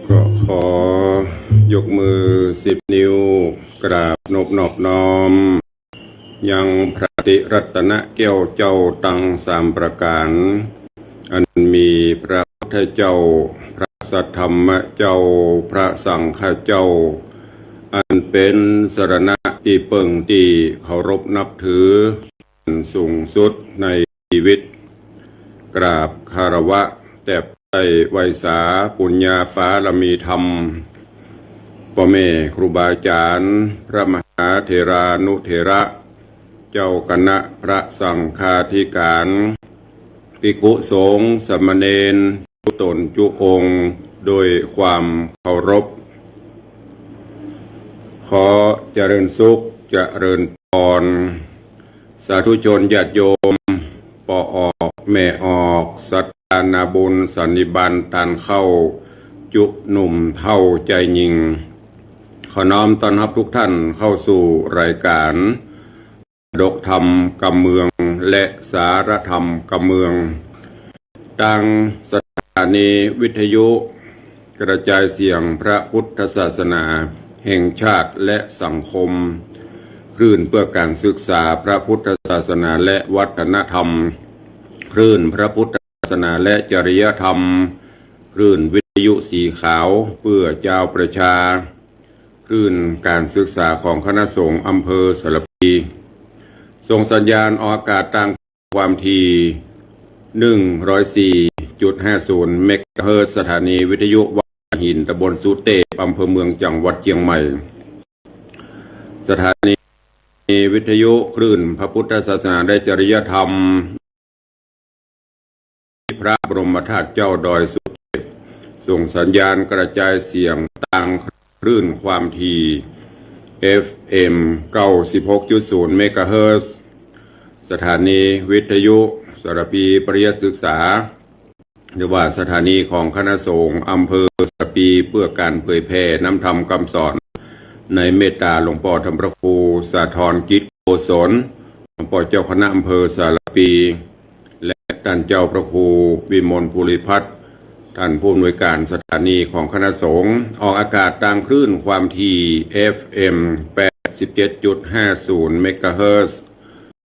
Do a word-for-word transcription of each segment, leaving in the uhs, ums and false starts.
ก็ขอยกมือสิบนิ้ว กราบนบนอบน้อม ยังพระติรัตนแก้วเจ้าตังสามประก๋าน อันมีพระพุทธเจ้า พระสัทธรรมเจ้า พระสังฆเจ้า อันเป๋นสรณะตี้เปิ้งตี้เคารพนับถือ สูงสุดในชีวิต กราบคารวะแตบใต้ไหว้สาปุญญาปารมีธรรม ป้อแม่ครูบาอาจ๋ารย์ พระมหาเถรานุเถระ เจ้าคณะพระสังฆาธิการ ภิกขุสงฆ์สามเณร จุ๊ต๋นจุ๊องค์ โดยความเคารพ ขอเจริญสุข เจริญพร สาธุชนญาติโยม ป้อออก แม่ออก ศรัทธานาบุญสันนิบาตตานเข้า จุ๊หนุ่มเฒ่าจายญิง ขอน้อมต้อนรับทุกท่านเข้าสู่รายการ ดกธรรมกำเมือง และสาระธรรมกำเมือง ตางสถานีวิทยุกระจายเสียงพระพุทธศาสนาแห่งชาติและสังคม คลื่นเพื่อการศึกษาพระพุทธศาสนาและวัฒนธรรม คลื่นพระพุทธศาสนาและจริยธรรม คลื่นวิทยุสีขาวเพื่อจาวประชา คลื่นการศึกษาของคณะสงฆ์อำเภอสารภี ส่งสัญญาณออกอากาศตางความถี่ หนึ่งร้อยสี่จุดห้าศูนย์ เมกะเฮิรตซ์ สถานีวิทยุวังหิน ตำบลสุเตพ อำเภอเมือง จังหวัดเจียงใหม่ สถานีวิทยุคลื่นพระพุทธศาสนาและจริยธรรม พระบรมธาตุเจ้าดอยสุเทพ ส่งสัญญาณกระจายเสียงตางคลื่นความถี่ เอฟเอ็ม เก้าสิบหกจุดศูนย์ เมกะเฮิรตซ์ สถานีวิทยุสารภีปริยัติศึกษา หรือว่าสถานีของคณะสงฆ์อำเภอสารภี เพื่อการเผยแผ่นำธรรมคำสอนในเมตตาหลวงป้อธรรมพระครูสาธรกิจโกศล หลวงป้อเจ้าคณะอำเภอสารภี และ ต้านเจ้าพระครูวิมลภูริพัฒน์ ต้านผู้อำนวยก๋านสถานีของคณะสงฆ์ ออกอากาศตางคลื่นความถี่ เอฟเอ็ม แปดสิบเจ็ดจุดห้าศูนย์ เมกะเฮิรตซ์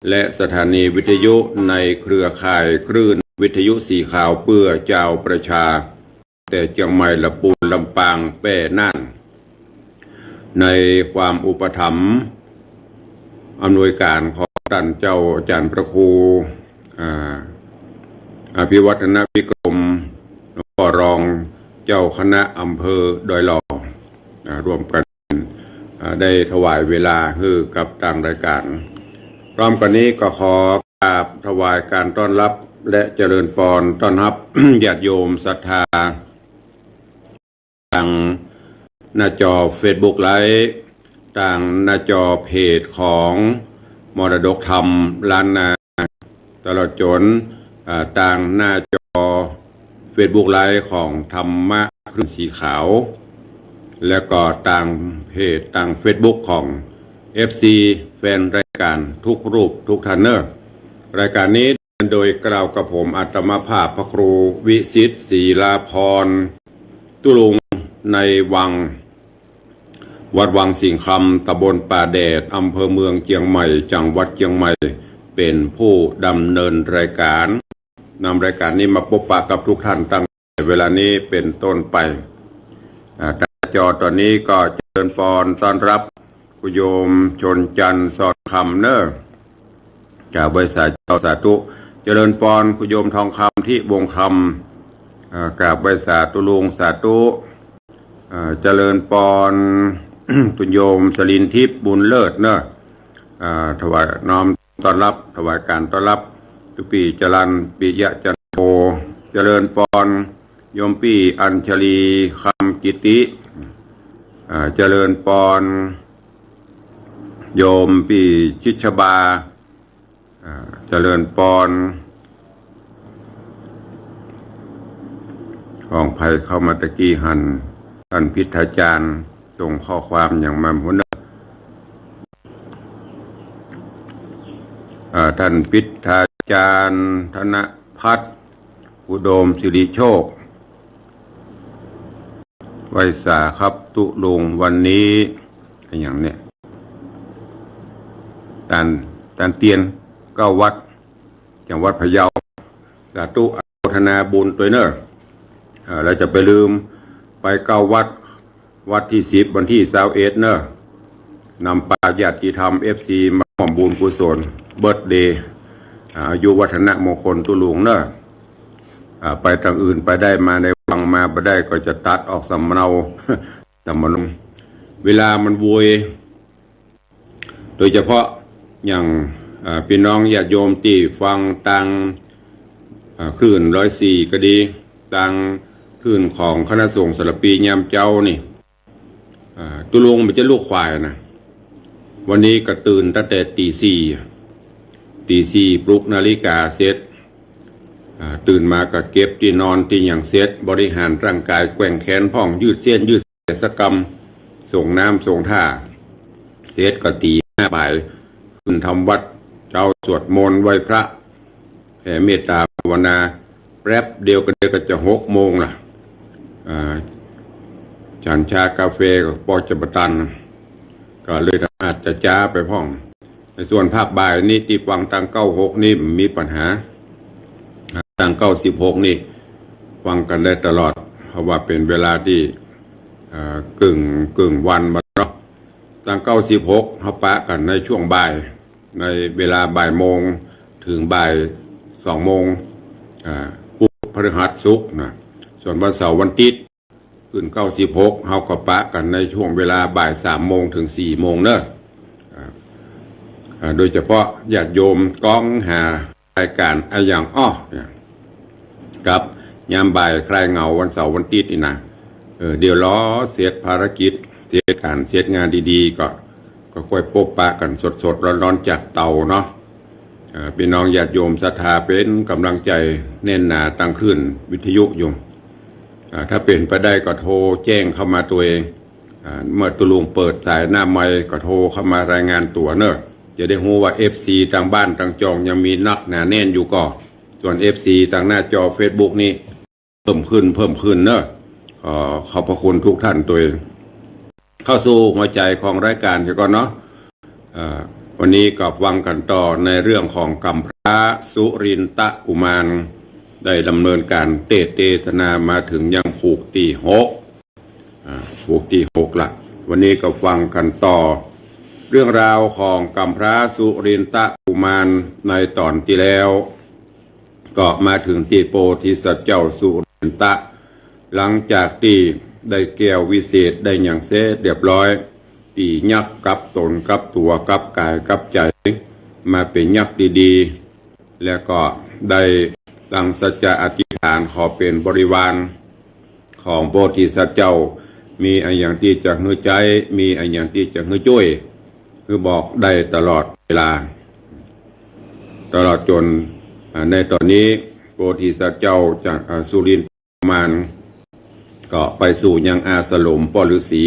และสถานีวิทยุในเครือข่ายคลื่นวิทยุสีขาวเปื้อจาวประชา แต่เจียงใหม่ ละปูน ลำปาง แป้ น่าน ในความอุปถัมภ์อำนวยก๋านของต้านเจ้าอาจ๋ารย์พระครู อ่า อภิวัฒนวิกรม หลวงป้อรองเจ้าคณะอำเภอดอยหล่อ อ่า ร่วมกั๋น อ่า ได้ถวายเวลาหื้อกับตางรายก๋าน พร้อมกั๋นนี้ก็ขอกราบถวายก๋านต้อนรับ และเจริญปอนต้อนฮับ ญาติโยมศรัทธา ตางหน้าจอเฟซบุ๊กไลฟ์ ตางหน้าจอเพจของมรดกธรรมล้านนา ตลอดจ๋น อ่า ตางหน้าจอเฟซบุ๊กไลฟ์ของธรรมะคลื่นสีขาว และก็ตางเพจ ตางเฟซบุ๊กของ เอฟซี แฟนรายก๋านทุกรูปทุกท่านเน่อ รายก๋านนี้ดำเนินโดยเกล้ากระผมอาตมาภาพพระครูวิสิทธิ์ ศรีลาภรณ์ ตุ๊ลุงในวัง วัดวังสิงห์คำ ตำบลป่าแดด อำเภอเมืองเจียงใหม่ จังหวัดเจียงใหม่ เป๋นผู้ดำเนินรายก๋าน นำรายก๋านนี้มาปบปะกับทุกท่านตั้งแต่เวลานี้เป๋นต้นไป อ่า ตางหน้าจอต๋อนนี้ก็เจริญปอนต้อนฮับ คุณโยมชนจันทร์ สอนคำ เน่อ กราบไหว้สาเจ้า สาธุ เจริญปอนคุณโยมทองคำ ทิวงศ์คำ อ่า กราบไหว้สาตุ๊ลุง สาธุ อ่า เจริญปอนคุณโยมสลินทิพย์ บุญเลิศ เน่อ อ่า ถวายน้อมต้อนฮับ ถวายก๋านต้อนฮับ ตุ๊ปี้จรัญ ปิยะจันโท เจริญปอนโยมปี้อัญชลี คำกิติ อ่า เจริญปอนโยมปี้ชิชบา อ่า เจริญปอน ของใผเข้ามาตะกี้หั้น ต้านพิทาจารย์ส่งข้อความหยังมาหั้นเน่อ อ่า ต้านพิทาจารย์ ธนพัฒน์ อุดมสิริโชค ไหว้สาครับตุ๊ลุง วันนี้อะหยังเนี่ย ตาน ตานเตียนเก้าวัด จังหวัดพะเยา สาธุ อนุโมทนาบุญตวยเน่อ เอ่อ แล้วจะไปลืมไปเก้าวัด วัดตี้สิบ วันตี้ซาวเอ็ดเน่อ นำปาญาติธรรม เอฟซี มาร่วมบุญกุศลเบิร์ธเดย์ อ่า อายุวัฒนมงคลตุ๊ลุงเน่อ อ่า ไปตางอื่นไปได้ มาในวังมาบ่ได้ก็จะตัดออกสำเนา สำเนา เวลามันโวย โดยเฉพาะอย่าง อ่า ปี้น้องญาติโยมตี้ฟังตาง อ่า คลื่นร้อยสี่ก็ดี ตางคลื่นของคณะสงฆ์สารภียามเจ๊านี่ อ่า ตุ๊ลุงบ่ใจ้ลูกขวายนะ วันนี้ก็ตื่นตั้งแต่ตี๋สี่ ตี๋สี่ปลุกนาฬิกาเสร็จ อ่า ตื่นมาก็เก็บตี้นอนตี้หยังเสร็จ บริหารร่างก๋าย แกว่งแขนพ่อง ยืดเส้นยืดสายสักกำ ส่งน้ำส่งท่า เสร็จก็ตี๋ห้าบ่าย ขึ้นทำวัตรเจ๊า สวดมนต์ไหว้พระ แผ่เมตตาภาวนา แป๊บเดียวก็เดี๋ยวก็จะหกโมงละ อ่า ฉันชากาแฟก็ปอจะบ่ตัน ก็เลยอาจจะจ๊าไปพ่อง ในส่วนภาคบ่ายนี้ตี้ฟังตางเก้าหกนี่บ่มีปัญหา ตางเก้าสิบหกนี่ฟังกั๋นได้ตลอด เพราะว่าเป๋นเวลาตี้ อ่า กึ่ง กึ่งวันมาเนาะ ตางเก้าสิบหกเฮาปะกั๋นในช่วงบ่าย ในเวลาบ่ายโมงเถิงบ่ายสองโมง อ่า พุธ พฤหัส ศุกร์นะ ส่วนวันเสาร์วันอาทิตย์ คลื่นเก้าสิบหก เฮาก็ปะกั๋นในช่วงเวลาบ่ายสามโมงเถิงสี่โมงเน่อ อ่า อ่า โดยเฉพาะญาติโยมก้องหารายก๋านอะหยังอ้อเนี่ย กับยามบ่ายคลายเหงาวันเสาร์วันอาทิตย์นี่นะ เออ เดี๋ยวรอเสร็จภารกิจ เสร็จก๋าน เสร็จงานดีๆ ก็ ก็ค่อยปบปะกั๋นสดๆ ร้อนๆ จากเตาเนาะ อ่า ปี้น้องญาติโยมศรัทธาเป๋นก๋ำลังใจ๋แน่นหนาตางคลื่นวิทยุอยู่ อ่า ถ้าเป๋นไปได้ก็โทรแจ้งเข้ามาตวย อ่า เมื่อตุ๊ลุงเปิดสายหน้าไมค์ก็โทรเข้ามารายงานตั๋วเน่อ จะได้ฮู้ว่า เอฟซี ตางบ้านตางจองยังมีนักหนาแน่นอยู่ก่อ ส่วนเอฟซีตางหน้าจอเฟซบุ๊กนี่เพิ่มขึ้น เพิ่มขึ้นเนอะ ขอขอบพระคุณทุกท่านตวย เข้าสู่หัวใจ๋ของรายก๋านเสียก่อนเนาะ อ่า วันนี้ก็ฟังกั๋นต่อในเรื่องของกำพร้าสุรินทกุมาร ได้ดำเนินก๋านเตสน์เตสนามาเถิงยังผูกตี้หก อ่า ผูกตี้หกละ วันนี้ก็ฟังกั๋นต่อ เรื่องราวของกำพร้าสุรินทกุมารในต๋อนตี้แล้ว ก็มาเถิงตี้โพธิสัตว์เจ้าสุรินทะ หลังจากตี้ได้แก้ววิเศษได้หยังเสร็จเรียบร้อย ตี้ยักกับต๋นกับตั๋วกับก๋ายกับใจ๋ มาเป๋นยักษ์ดีๆ แล้วก็ได้ตั้งสัจจะอธิษฐานขอเป๋นบริวารของโพธิสัตว์เจ้า มีอะหยังตี้จะหื้อใจ๊ มีอะหยังตี้จะหื้อจ้วย หื้อบอกได้ตลอดเวลา ตลอดจ๋น อ่า ในต๋อนนี้โพธิสัตว์เจ้าจาก อ่า สุรินทกุมาร ก็ไปสู่ยังอาสรมป้อฤๅษี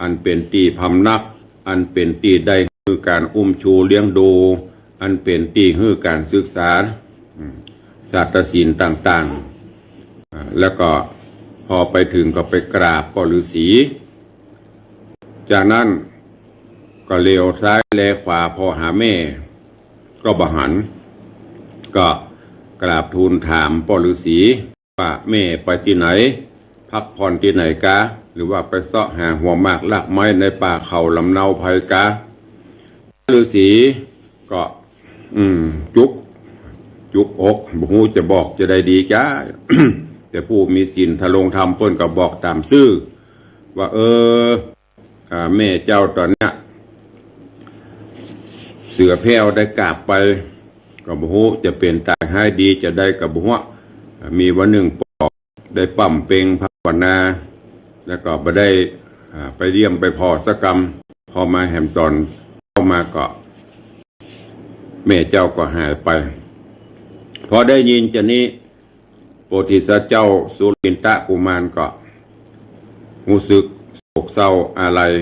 อันเป๋นตี้พำนัก อันเป๋นตี้ได้หื้อก๋านอุ้มชูเลี้ยงดู อันเป๋นตี้หื้อก๋านศึกษา อืม ศาสตร์ศิลป์ต่างๆ อ่า แล้วก็พอไปเถิงก็ไปกราบป้อฤๅษี จากนั้นก็เหลียวซ้ายแลขวาผ่อหาแม่ ก็บ่หัน ก็กราบทูลถามป้อฤๅษีว่า แม่ไปตี้ไหน พักผ่อนตี้ไหนกา หรือว่าไปเซาะหาหัวหมากรากไม้ในป่าเขาลำเนาไพรกา ฤๅษีก็ อืม จุก จุกอก บ่ฮู้จะบอกจะใดดีกา แต่ผู้มีศีลทรงธรรมเปิ้นก็บอกต๋ามซื่อ ว่า เออ อ่า แม่เจ้าต๋อนเนี้ย เสือแผ้วได้กาบไป ก็บ่ฮู้จะเป๋นต๋ายฮ้ายดีจะใดก็บ่ฮู้ มีวันนึ่งป้อได้ป๋ำเป็งภาวนา แล้วก็บ่ได้ อ่า ไปเยี่ยมไปผ่อสักกำ พอมาแหมต๋อนเจ๊ามาก็ แม่เจ้าก็หายไป พอได้ยินจานี้ โพธิสัตว์เจ้าสุรินทกุมารก็ฮู้สึกโศกเศร้าอาลัย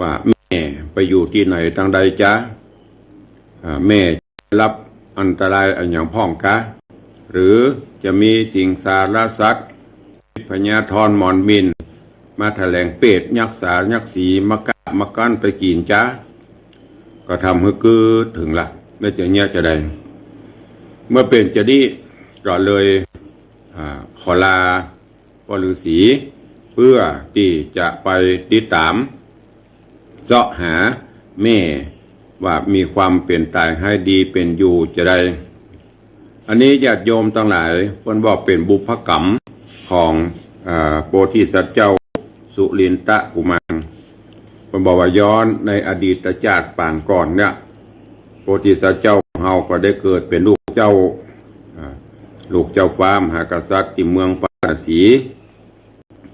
ว่าแม่ไปอยู่ตี้ไหนตางใดจ๊ะ อ่า แม่จะได้รับอันตรายอะหยังพ่องกา หรือจะมีสิงสารสัตว์ พญาธรหมอนบิน มาแถลงเปรตยักษ์สายักษ์สีมาก๊าบมากั้นไปกิ๋นจ๊ะ ก็ทำหื้อคิดเถิงละ แล้วจะเยียะจะใด เมื่อเป๋นจานี้ก็เลย อ่า ขอลาป้อฤๅษี เพื่อตี้จะไปติดต๋าม เซาะหาแม่ว่ามีความเป๋นต๋ายฮ้ายดีเป๋นอยู่จาใด อันนี้ญาติโยมตังหลายเปิ้นบอกเป๋นบุพกรรมของ อ่า โพธิสัตว์เจ้าสุรินทกุมาร เปิ้นบอกว่าย้อนในอดีตจาติปางก่อนเนี่ย โพธิสัตว์เจ้าของเฮาก็ได้เกิดเป๋นลูกเจ้า อ่า ลูกเจ้าฟ้ามหากษัตริย์ตี้เมืองปาราณสี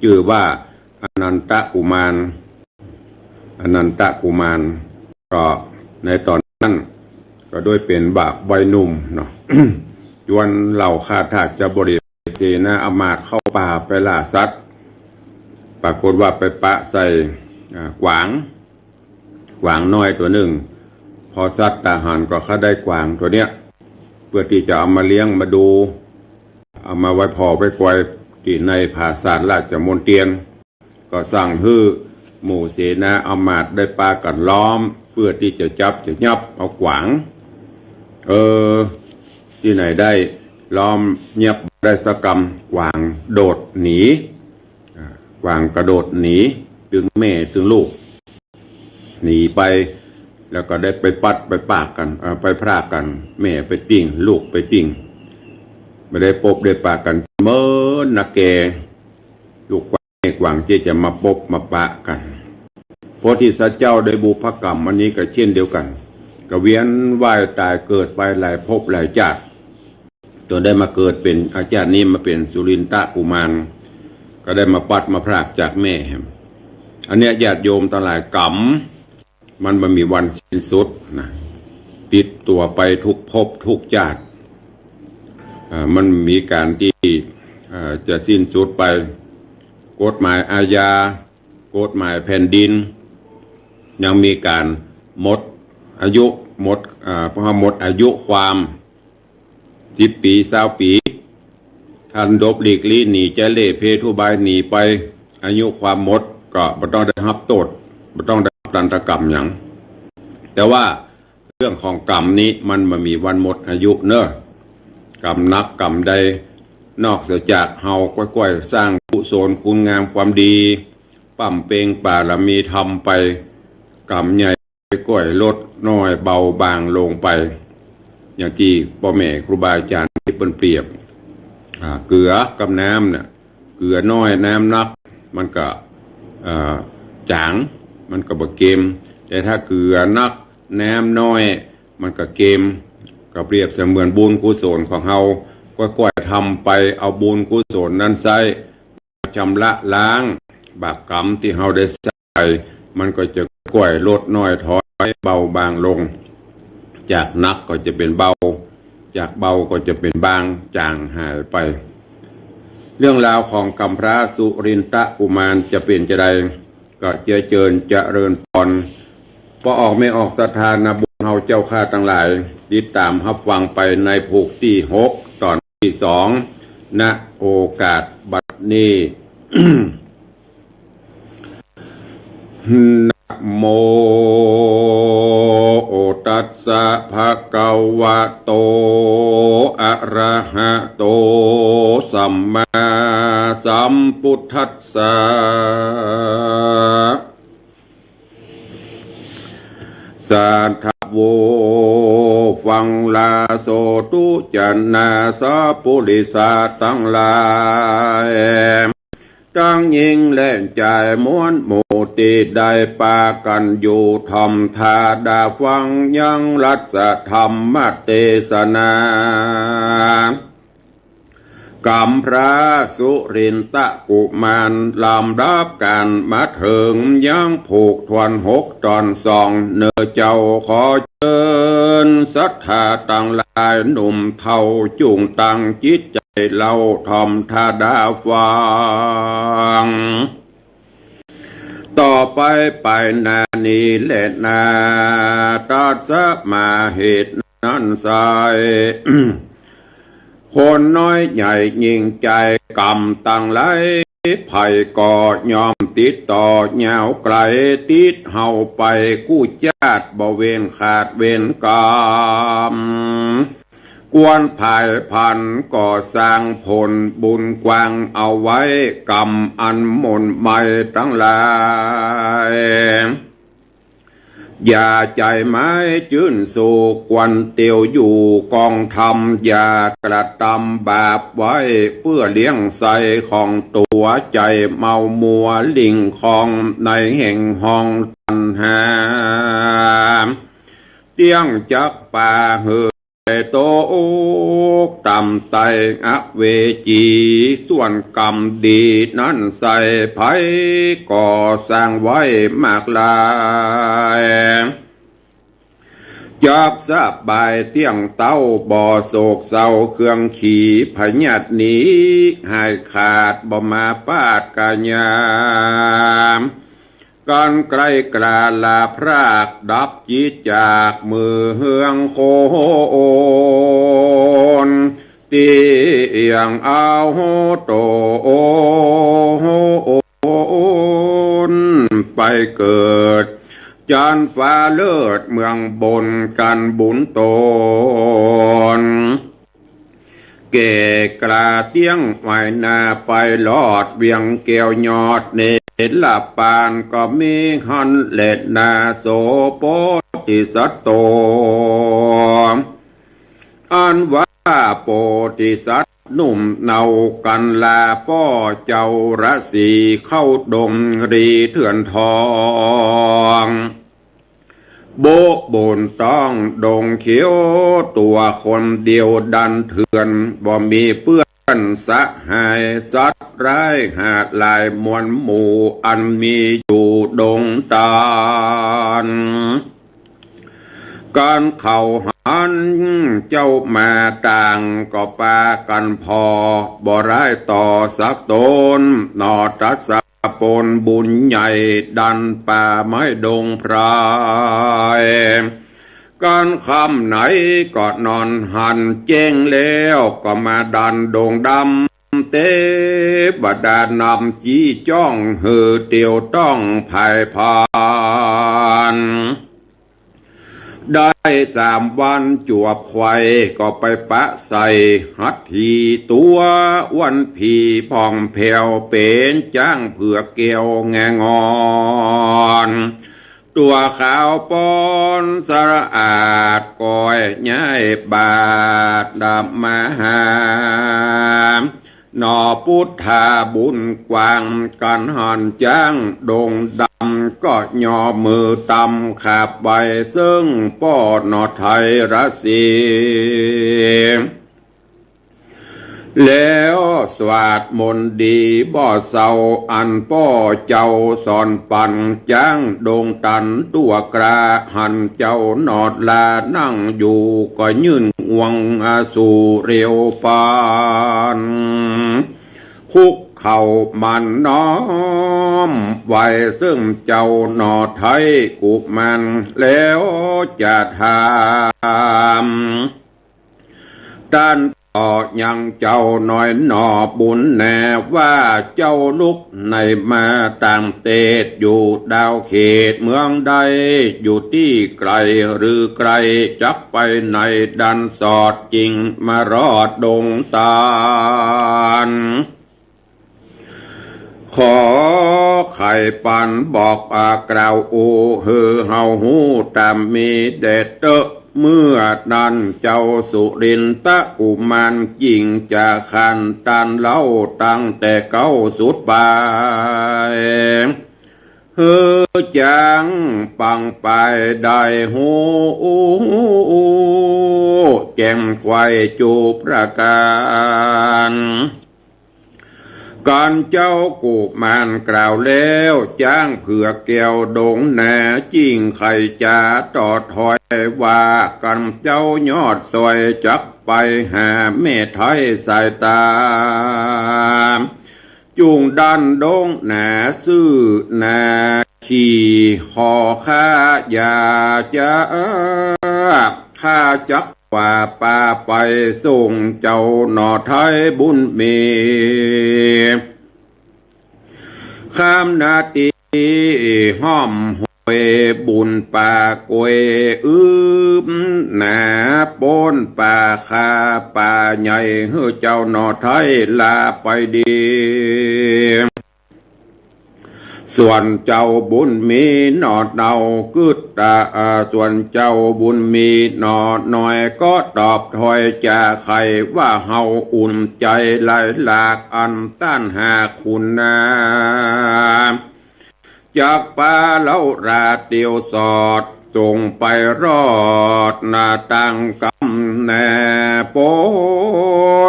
จื้อว่าอนันทกุมาร อนันทกุมาร ก็ในต๋อนนั้นก็ด้วยเป๋นบ่าววัยหนุ่มเนาะ จวนเหล่าข้าทาสจะบริวารเสนาอำมาตย์เข้าป่าไปล่าสัตว์ ปรากฏว่าไปปะใส่ อ่า กวาง กวางน้อยตั๋วนึ่ง พอสัตว์ตาหันก็เข้าได้กวางตั๋วเนี้ย เพื่อตี้จะเอามาเลี้ยงมาดู เอามาไว้ผ่อไว้คอยตี้ในผาสาทราชมณเฑียร ก็สั่งหื้อหมู่เสนาอำมาตย์ได้ปากั๋นล้อม เพื่อตี้จะจับจะยับเอากวาง เออ ตี้ไหนได้ล้อมยับได้สักกำ กวางโดดหนี อ่า กวางกระโดดหนี ตึงแม่ตึงลูก หนีไป แล้วก็ได้ไปปัดไปปากกั๋น เอ่อ ไปพรากกั๋น แม่ไปติ๊ง ลูกไปติ๊ง บ่ได้ปบได้ปะกั๋น เมินนาแก ลูกกวางแม่กวางเจ๊ยะจะมาปบมาปะกั๋น โพธิสัตว์เจ้าได้บุพกรรมอันนี้ก็เช่นเดียวกั๋น ก็เวียนว่ายต๋ายเกิดไปหลายภพหลายจาติ จนได้มาเกิดเป๋น อา จาตินี้มาเป๋นสุรินทกุมาร ก็ได้มาปัดมาพรากจากแม่ อันเนี้ยญาติโยมตังหลาย กรรมมันบ่มีวันสิ้นสุดนะ ติดตั๋วไปทุกภพทุกจาติ อ่า มันมีก๋านตี้ อ่า จะสิ้นสุดไป กฎหมายอาญา กฎหมายแผ่นดิน ยังมีก๋านหมดอายุ หมด อ่า เพราะว่าหมดอายุความ สิบปี๋ ซาวปี๋ ท่านหลบหลีกลี้หนี จะเล่เพทุบายหนีไป อายุความหมดก็บ่ต้องได้ฮับโต้ษ บ่ต้องได้ฮับทันตกรรมหยัง แต่ว่าเรื่องของกรรมนี้มันบ่มีวันหมดอายุเน่อ กรรมหนักกรรมใด นอกเสียจากเฮาก้อยๆ สร้างกุศลคุณงามความดี บำเพ็ญบารมีธรรมไป กรรมใหญ่ก้อยลดน้อยเบาบางลงไป อย่างตี้ป้อแม่ครูบาอาจ๋ารย์ตี้เปิ้นเปรียบ อ่า เกลือกับน้ำน่ะ เกลือน้อยน้ำหนัก มันก็ อ่า จ๋าง มันก็บ่เกม แต่ถ้าเกลือหนักน้ำน้อย มันก็เกม ก็เปรียบเสมือนบุญกุศลของเฮา ก้อยๆ ทำไป เอาบุญกุศลนั้นใช้ ชำระล้างบาปกรรมตี้เฮาได้สร้างไป มันก็จะก้อยลดน้อยถอยเบาบางลง จากหนักก็จะเป๋นเบา จากเบาก็จะเป๋นบาง จางหายไป เรื่องราวของกำพร้าสุรินทกุมารจะเป๋นจาใด ก็เจื้อเจิญเจริญพร ป้อออกแม่ออกศรัทธานาบุญเฮาเจ้าข้าตังหลาย ติดต๋ามฮับฟังไปในผูกตี้หก ต๋อนตี้สอง ณ โอกาสบัดนี้ นะโม ตัสสะ ภะคะวะโต อะระหะโต สัมมาสัมพุทธัสสะ สาธะโว ฟังลาโสตุ จะนาสะปุริสะตังหลาย ตังญิงและจายมวลหมู่ตี้ได้ปากั๋นอยู่ถ่อมถ้าดาฟังยังรัตถธรรมเตสนา กำพร้าสุรินทกุมาร ลำดับกั๋นมาเถิงยังผูกถ้วนหกต๋อนสอง เน่อเจ้าขอเจิญศรัทธาตังหลาย หนุ่มเฒ่าจุ่งตั้งจิตใจ๋เล่าถ่อมถ้าดาฟัง ต่อไปไปหน้านี้แลนา ตัสมาเหตุนั้นไซร้ คนน้อยใหญ่ยิ่งใจ๋ กรรมตังหลาย ไผก็ย่อมติดต่อยาวไก๋ ติดเฮาไปกู้จาติ บ่เว้นขาดเวรกรรม ควรผายผันก่อสร้างผลบุญกว้างเอาไว้ กรรมอันหม่นไหม้ตังหลาย อย่าใจ๋ไม้จื้นสุข ควรเตียวอยู่กองธรรม อย่ากระตำบาปไว้ เปื้อเลี้ยงไส้ของตั๋ว ใจ๋เมามัวหลิ้งคอง ในแห่งห้องตัณหา เตี้ยงจักปาหื้อ ตกต่ำใต้อเวจี ส่วนกรรมดีนั้นไซร้ ไผก็สร้างไว้มากหลาย จักสบายเตี้ยงเต้า บ่โศกเศร้าเครื่องขี พยาธิหนีหายขาด บ่มาปาดกายาม กันไกลกล้าลาพราก ดับจิตจากมือเฮืองโคน เตี้ยงเอาตนไปเกิด จันฟ้าเลิศเมืองบน กั๋นบุญตน แก่กล้าเตี้ยงไหวนาไปรอด เวียงแก้วยอดเนรปานก็มีหั้นแลนา โสโพธิสัตโต อันว่าโพธิสัตว์หนุ่มเนา กั๋นลาป้อเจ้าราศี เข้าดงรีเถื่อนทอง โบะบนต้องดงเขียว ตั๋วคนเดียวดันเถื่อน บ่มีเปื้อนสหาย สัตว์ร้ายหาหลายมวลหมู่ อันมีอยู่ดงตาล กั๋นเข้าหันเจ้ามาต่าง ก็ปากั๋นผ่อ บ่ร้ายต่อสักต๋น หนอตัสสะ ผลบุญใหญ่ ดันป่าไม้ดงไพร กั๋นค่ำไหนก็นอนหันแจ้งแล้ว ก็มาดันดงดำ เตวดานำจี้จ้อง หื้อเตียวต้องผายพาน ได้สามวันจวบไขว่ ก็ไปปะใส่หัตถีตั๋ว อ้วนผีผ่องแผ้ว เป๋นจ๊างเผือกแก้วแงงอน ตั๋วขาวป๊อนสะอาด ก้อยย้ายบาทดำมาหา หน่อปุทธาบุญกว้าง กั๋นหันจ๊างดงดำ ก็ย่อมือตำขับไป เซิ่งป้อหน่อไทยราศี แล้วสวดมนต์ดีบ่เศร้า อันป้อเจ้าสอนปั๋น จ๊างดงตันตั๋วกล้า หันเจ้าหนอดลานั่งอยู่ ก็ยื่นงวงอสูรเร็วปาน คุกเข่ามันน้อมไหว้ เซิ่งเจ้าหน่อไทยกุมาร แล้วจะถาม ต้านก็ยังเจ้าน้อยหน่อบุญแน่ ว่าเจ้าลุกไหนมา ต่างเตศอยู่ดาวเขตเมืองใด อยู่ตี้ไก๋หรือใก้ จักไปไหนดันสอด จึงมารอดดงตัน ขอไขปันบอกอากล่าวอู้ หื้อเฮาฮู้ต๋ามมีแด่เต๊อะ เมื่อนั้นเจ้าสุรินทกุมาร จึงจะขานต้านเล่า ตั้งแต่เก๊าสุดปาย หื้อจ๊างปังไปได้ฮู้ แจ่มไขว่จุประก๋าน กั๋นเจ้ากุมารกล่าวแล้ว จ๊างเผือกแก้วดงนา จึงไขจ๋าตอดถอยว่า กั๋นเจ้ายอดซอย จักไปหาแม่ไท้สายต๋า จุ่งดันดงนาซื่อนาขี่ ขอข้าอย่าจ๊า ข้าจัก ว่าป่าไปส่งเจ้าหน่อไทยบุญมี ข้ามนาตี้ห้อมห้วยบุญป่ากล้วย อืบหนาป๊นป่าคาป่าใหญ่ หื้อเจ้าหน่อไทยลาไปดี ส่วนเจ้าบุญมีหน่อเนา กึ๊ดตา อ่า ส่วนเจ้าบุญมีหน่อน้อย ก็ตอบถ้อยจ๋าไขว่า เฮาอุ่นใจ๋หลายหลาก อันต้านหากคุณนา จักปาเล่าราเตียวสอด ส่งไปรอดหน้าตั้งกำแน่ ป๊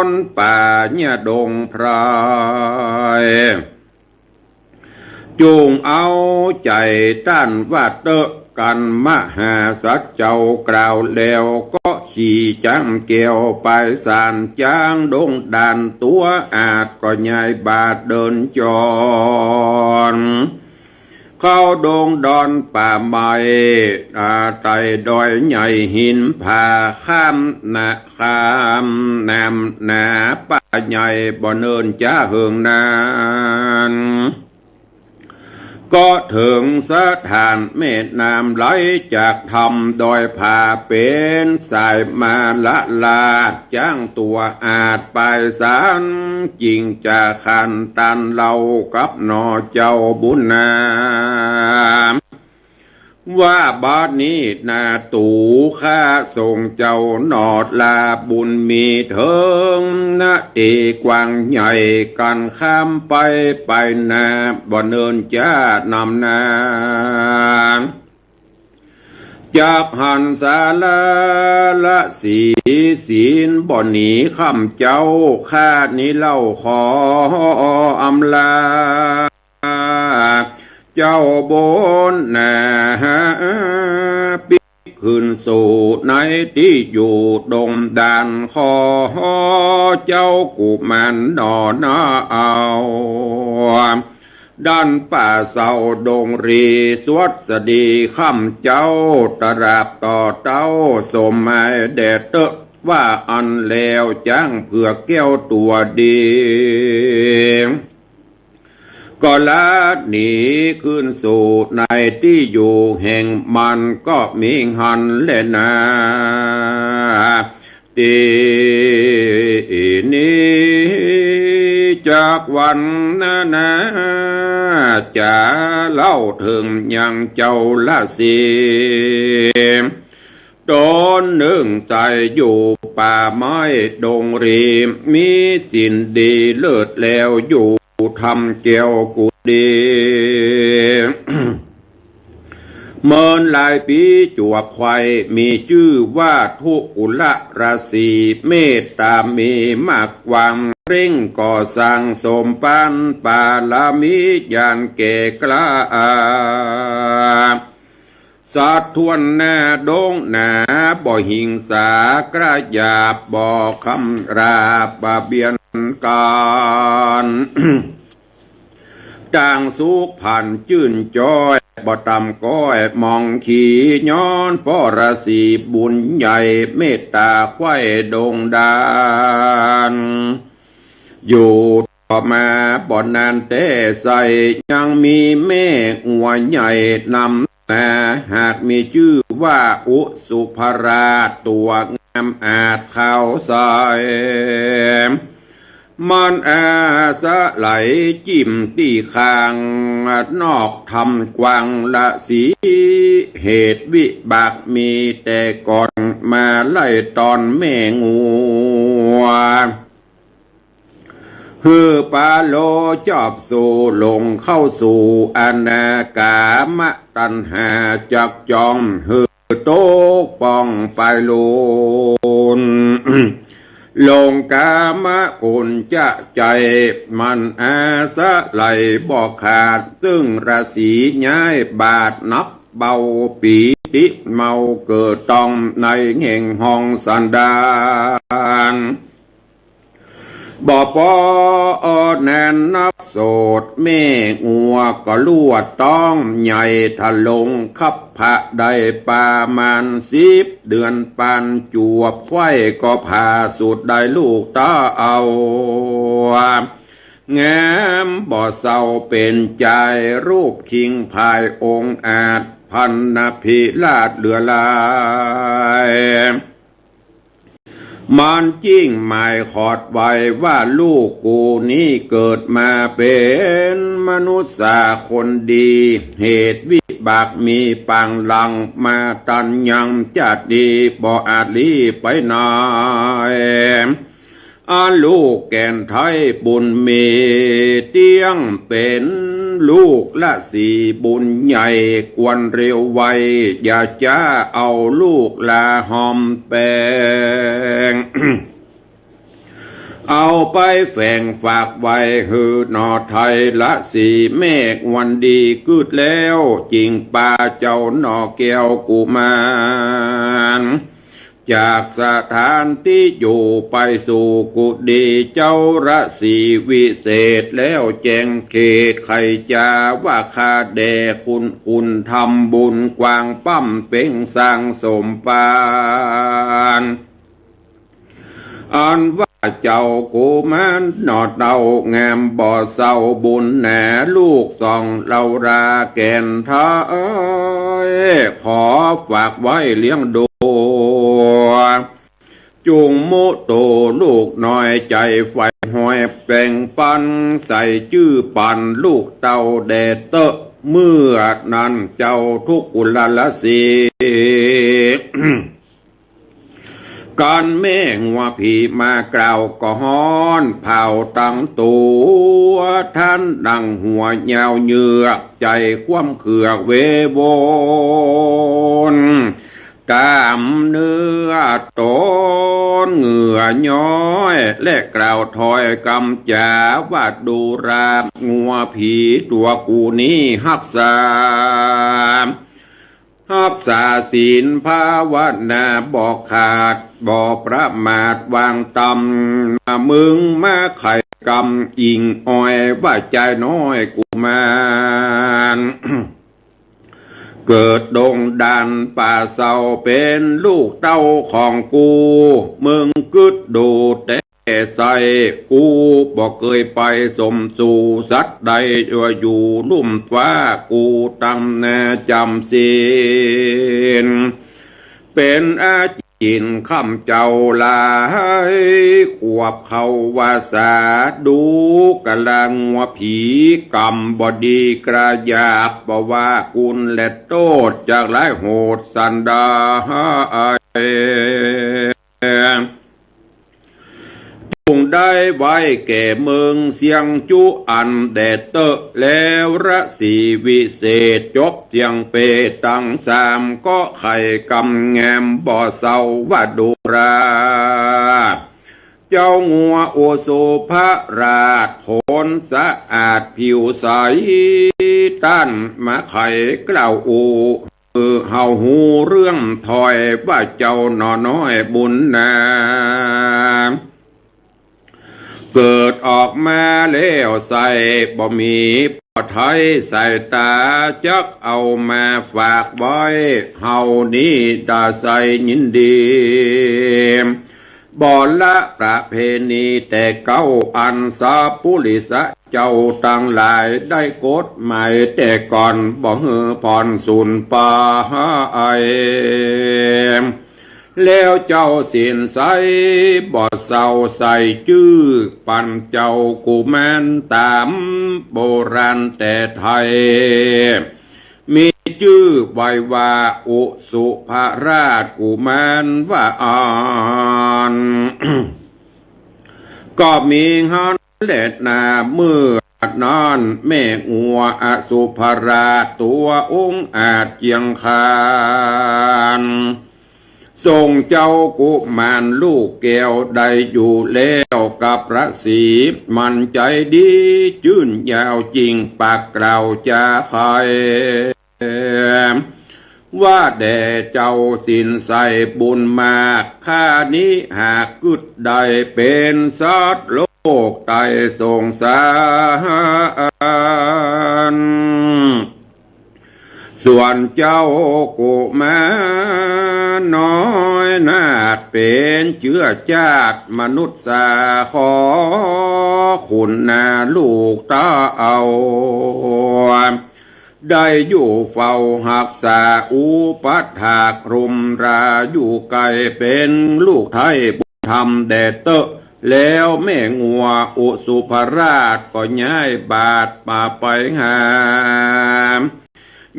นป่าเยียะดงไพร จุ่งเอาใจ๋ต้านว่าเต๊อะ กั๋นมหาสัตว์เจ้ากล่าวแล้ว ก็ขี่จ๊างแก้วไปสานจ๊างดงด่านตั๋วอาด ก็ย้ายบาทเดินจร เข้าดงดอนป่าไม้ อ่า ไต่ดอยใหญ่หินผา ข้ามนา ข้ามน้ำนาป่าใหญ่ บ่เนิ่นจ๊าเหิงนาน ก็เถิงสถานแม่น้ำไหลจากถ้ำดอยผา เป๋นสายมาละลาด จ๊างตั๋วอาดไปสาน จึงจะขานต้านเล่ากับหน่อเจ้าบุญนา ว่าบัดนี้นาตั๋วข้าส่งเจ้าหน่อลาบุญมีเถิงนาตี้กว้างใหญ่ กั๋นข้ามไปไปนา บ่เนิ่นจ๊านำนา จักหันสาราละสีศีล บ่หนีค่ำเจ๊า ข้านี้เล่าขออำลา เจ้าบุญนา ปิ๊กคืนสู่ในตี้อยู่ดงด่าน ขอเจ้ากุมารหน่อนาเอา ดันป่าเสาดงรี สวัสดีค่ำเจ้า ตราบต่อเต้า สมหมายแด่เต๊อะ ว่าอั้นแล้วจ๊างเผือกแก้วตั๋วดี ก็ละหนีคืนสู่ในตี้อยู่แห่งมัน ก็มีหั้นแลนา ตี้นี้จากวันนานา จะเล่าเถิงยังเจ้าราศี ต๋นนึ่งใส่อยู่ป่าไม้ดงรี มีศีลดีเลิศแล้วอยู่ธรรมแก้วกุฏิ เมินหลายปี๋จวบใค่ มีจื้อว่าทุกุลราศี เมตต๋ามีมากกว้าง เร่งก่อสร้างสมปานปารมีญาณแก่กล้า สัตว์ถ้วนหน้าดงหนา บ่หิงสากระหยาบ บ่คำราบเบียดกัน ต่างสุขผันจื้นจ้อย บ่ต่ำก้อยมองขี่ ย้อนป้อราศีบุญใหญ่ เมตต๋าใคว่ดงดาน อยู่ต่อมาบ่นานแต๊ใส่ ยังมีแม่งัวใหญ่นำหน้า หากมีจื้อว่าอุสุภราช ตั๋วงามอาจขาวใส มันอาศัยจิ่มตี้ข้างนอกทำกว้างราศี เหตุวิบากมีแต่ก่อน มาไล่ตอนแม่งัว หื้อปาโลจอบสู่ หลงเข้าสู่อนากามตัณหา จักจองหื้อตกป้องไปลุน หลงกามคุณจะใจ๋ มันอาศัยบ่ขาด ซึ่งราศีย้ายบาดนับเบา ปี๋ติเมาเกิดต้องในแห่งห้องสันดาน บ่ปอแน่นนับโสด แม่งัวก็ลวดต้องใหญ่ ทะลงคับพระได้ประมาณสิบเดือนปาน จวบใคว่ก็ผ่าสุดได้ลูกเต้า งามบ่เศร้าเป๋นใจ๋ รูปคิงพายองอาจ พรรณพิราชเหลือหลาย มันจึงหมายขอดไว้ว่า ลูกกูนี้เกิดมาเป๋นมนุษย์สาคนดี เหตุวิบากมีปางหลังมาตันยัง จะดีบ่อาจลี้ไปไหน อันลูกแก่นไท้บุญมีเตี้ยง เป๋นลูกราศีบุญใหญ่ ควรเร็วไว อย่าจ๊าเอาลูกลาหอมแปง เอาไปแฝงฝากไว้หื้อหน่อไท้ราศีแม่วันดี กึ๊ดแล้วจึงปาเจ้าหน่อแก้วกุมาร จากสถานตี้อยู่ไปสู่กุฏิเจ้าราศีวิเศษ แล้วแจ้งเขตไขจ๋าว่า ข้าแด่คุณ คุณทำบุญกว้างปั๊มเป๋งสร้างสมปาน อันว่าเจ้ากุมารหน่อเต้างามบ่เศร้าบุญหนา ลูกสองเล่าราแก่นไท้ ขอฝากไว้เลี้ยงดู จุ่งมุโตลูกน้อยใจ๋ใฝ่หอยแป๋งปัน ใส่จื้อปันลูกเต้าแด่เต๊อะ เมื่อนั้นเจ้าทุกุลราศี กันแม่งัวผีมากล่าวก็ฮ้อนเผาตังตั๋ว ท่านดั่งหัวยาวเหยือก ใจ๋คว่ำเคือกเววน ต๋ามเนื้อต๋นเหงื่อย้อย และกล่าวถ้อยกำจ๋าว่า ดูรางัวผีตั๋วกูนี้ฮักษา ฮักษาศีลภาวนาบ่ขาด บ่ประมาทวางต่ำ มึงมาไข กำอิงอ้อยว่าจายน้อยกุมาร เกิดดงด่านป่าเซาเป๋นลูกเต้าของกู มึงกึ๊ดดูแต๊ใส่ กูบ่เกยไปสมสู่สัตว์ใด ว่าอยู่ลุ่มฟ้ากูตั้งนาจ๋ำศีล เป๋นอาจินค่ำเจ้าหลาย ขวบเข้าวรรษา ดูกะลางัวผี กำบ่ดีกระหยาบ บ่ว่าคุณและโต้ษ จักร้ายโหดสันดาน จุ่งได้ไว้แก่มึงเสี้ยงจุอันแด่เต๊อะ แล้วราศีวิเศษจบเสี้ยงเปตังสาม ก็ใค่กำแงมบ่เซาว่าดูรา เจ้างัวอุสุภราช ขนสะอาดผิวใส ต้านมาใค่กล่าวอู้ หื้อเฮาฮู้เรื่องถ้อย ว่าเจ้าหนอน้อยบุญนา เกิดออกมาแล้วใส่ บ่มีปอไทยสายต๋า จักเอามาฝากไว้ เฮานี้ดาใส่ยินดี บ่ละประเพณีแต่เก๊า อันสปุริสะเจ้าตังหลาย ได้กฎหมายแต่ก่อน บ่หื้อผ่อนสูญไป แล้วเจ้าศีลใสบ่เซาใส่จื้อ ปันเจ้ากุมารต๋ามโบราณแต่ไทย มีจื้อไว้ว่าอุสุภราชกุมารว่าอั้น ก็มีหั้นแลนา เมื่อนั้นแม่งัวอสุภราชตั๋วองอาจเจียงคาน ส่งเจ้ากุมารลูกแก้วได้อยู่แล้วกับราศี มันใจ๋ดีจื้นยาวจิ่งปากกล่าวจ๋าใค่ ว่าแด่เจ้าศีลใสบุญมาก ข้านี้หากกึ๊ดได้เป๋นสัตว์โลกใต้สงสาร ส่วนเจ้ากุมารน้อยนาถเป๋นเจื้อจาติมนุษย์สา ขอคุณนาลูกเต้า ได้อยู่เฝ้าฮักษาอุปัฏฐากรุมรา อยู่ใก้เป๋นลูกไท้บุญธรรมแด่เต๊อะ แล้วแม่งัวอุสุภราชก็ย้ายบาทมาไปหา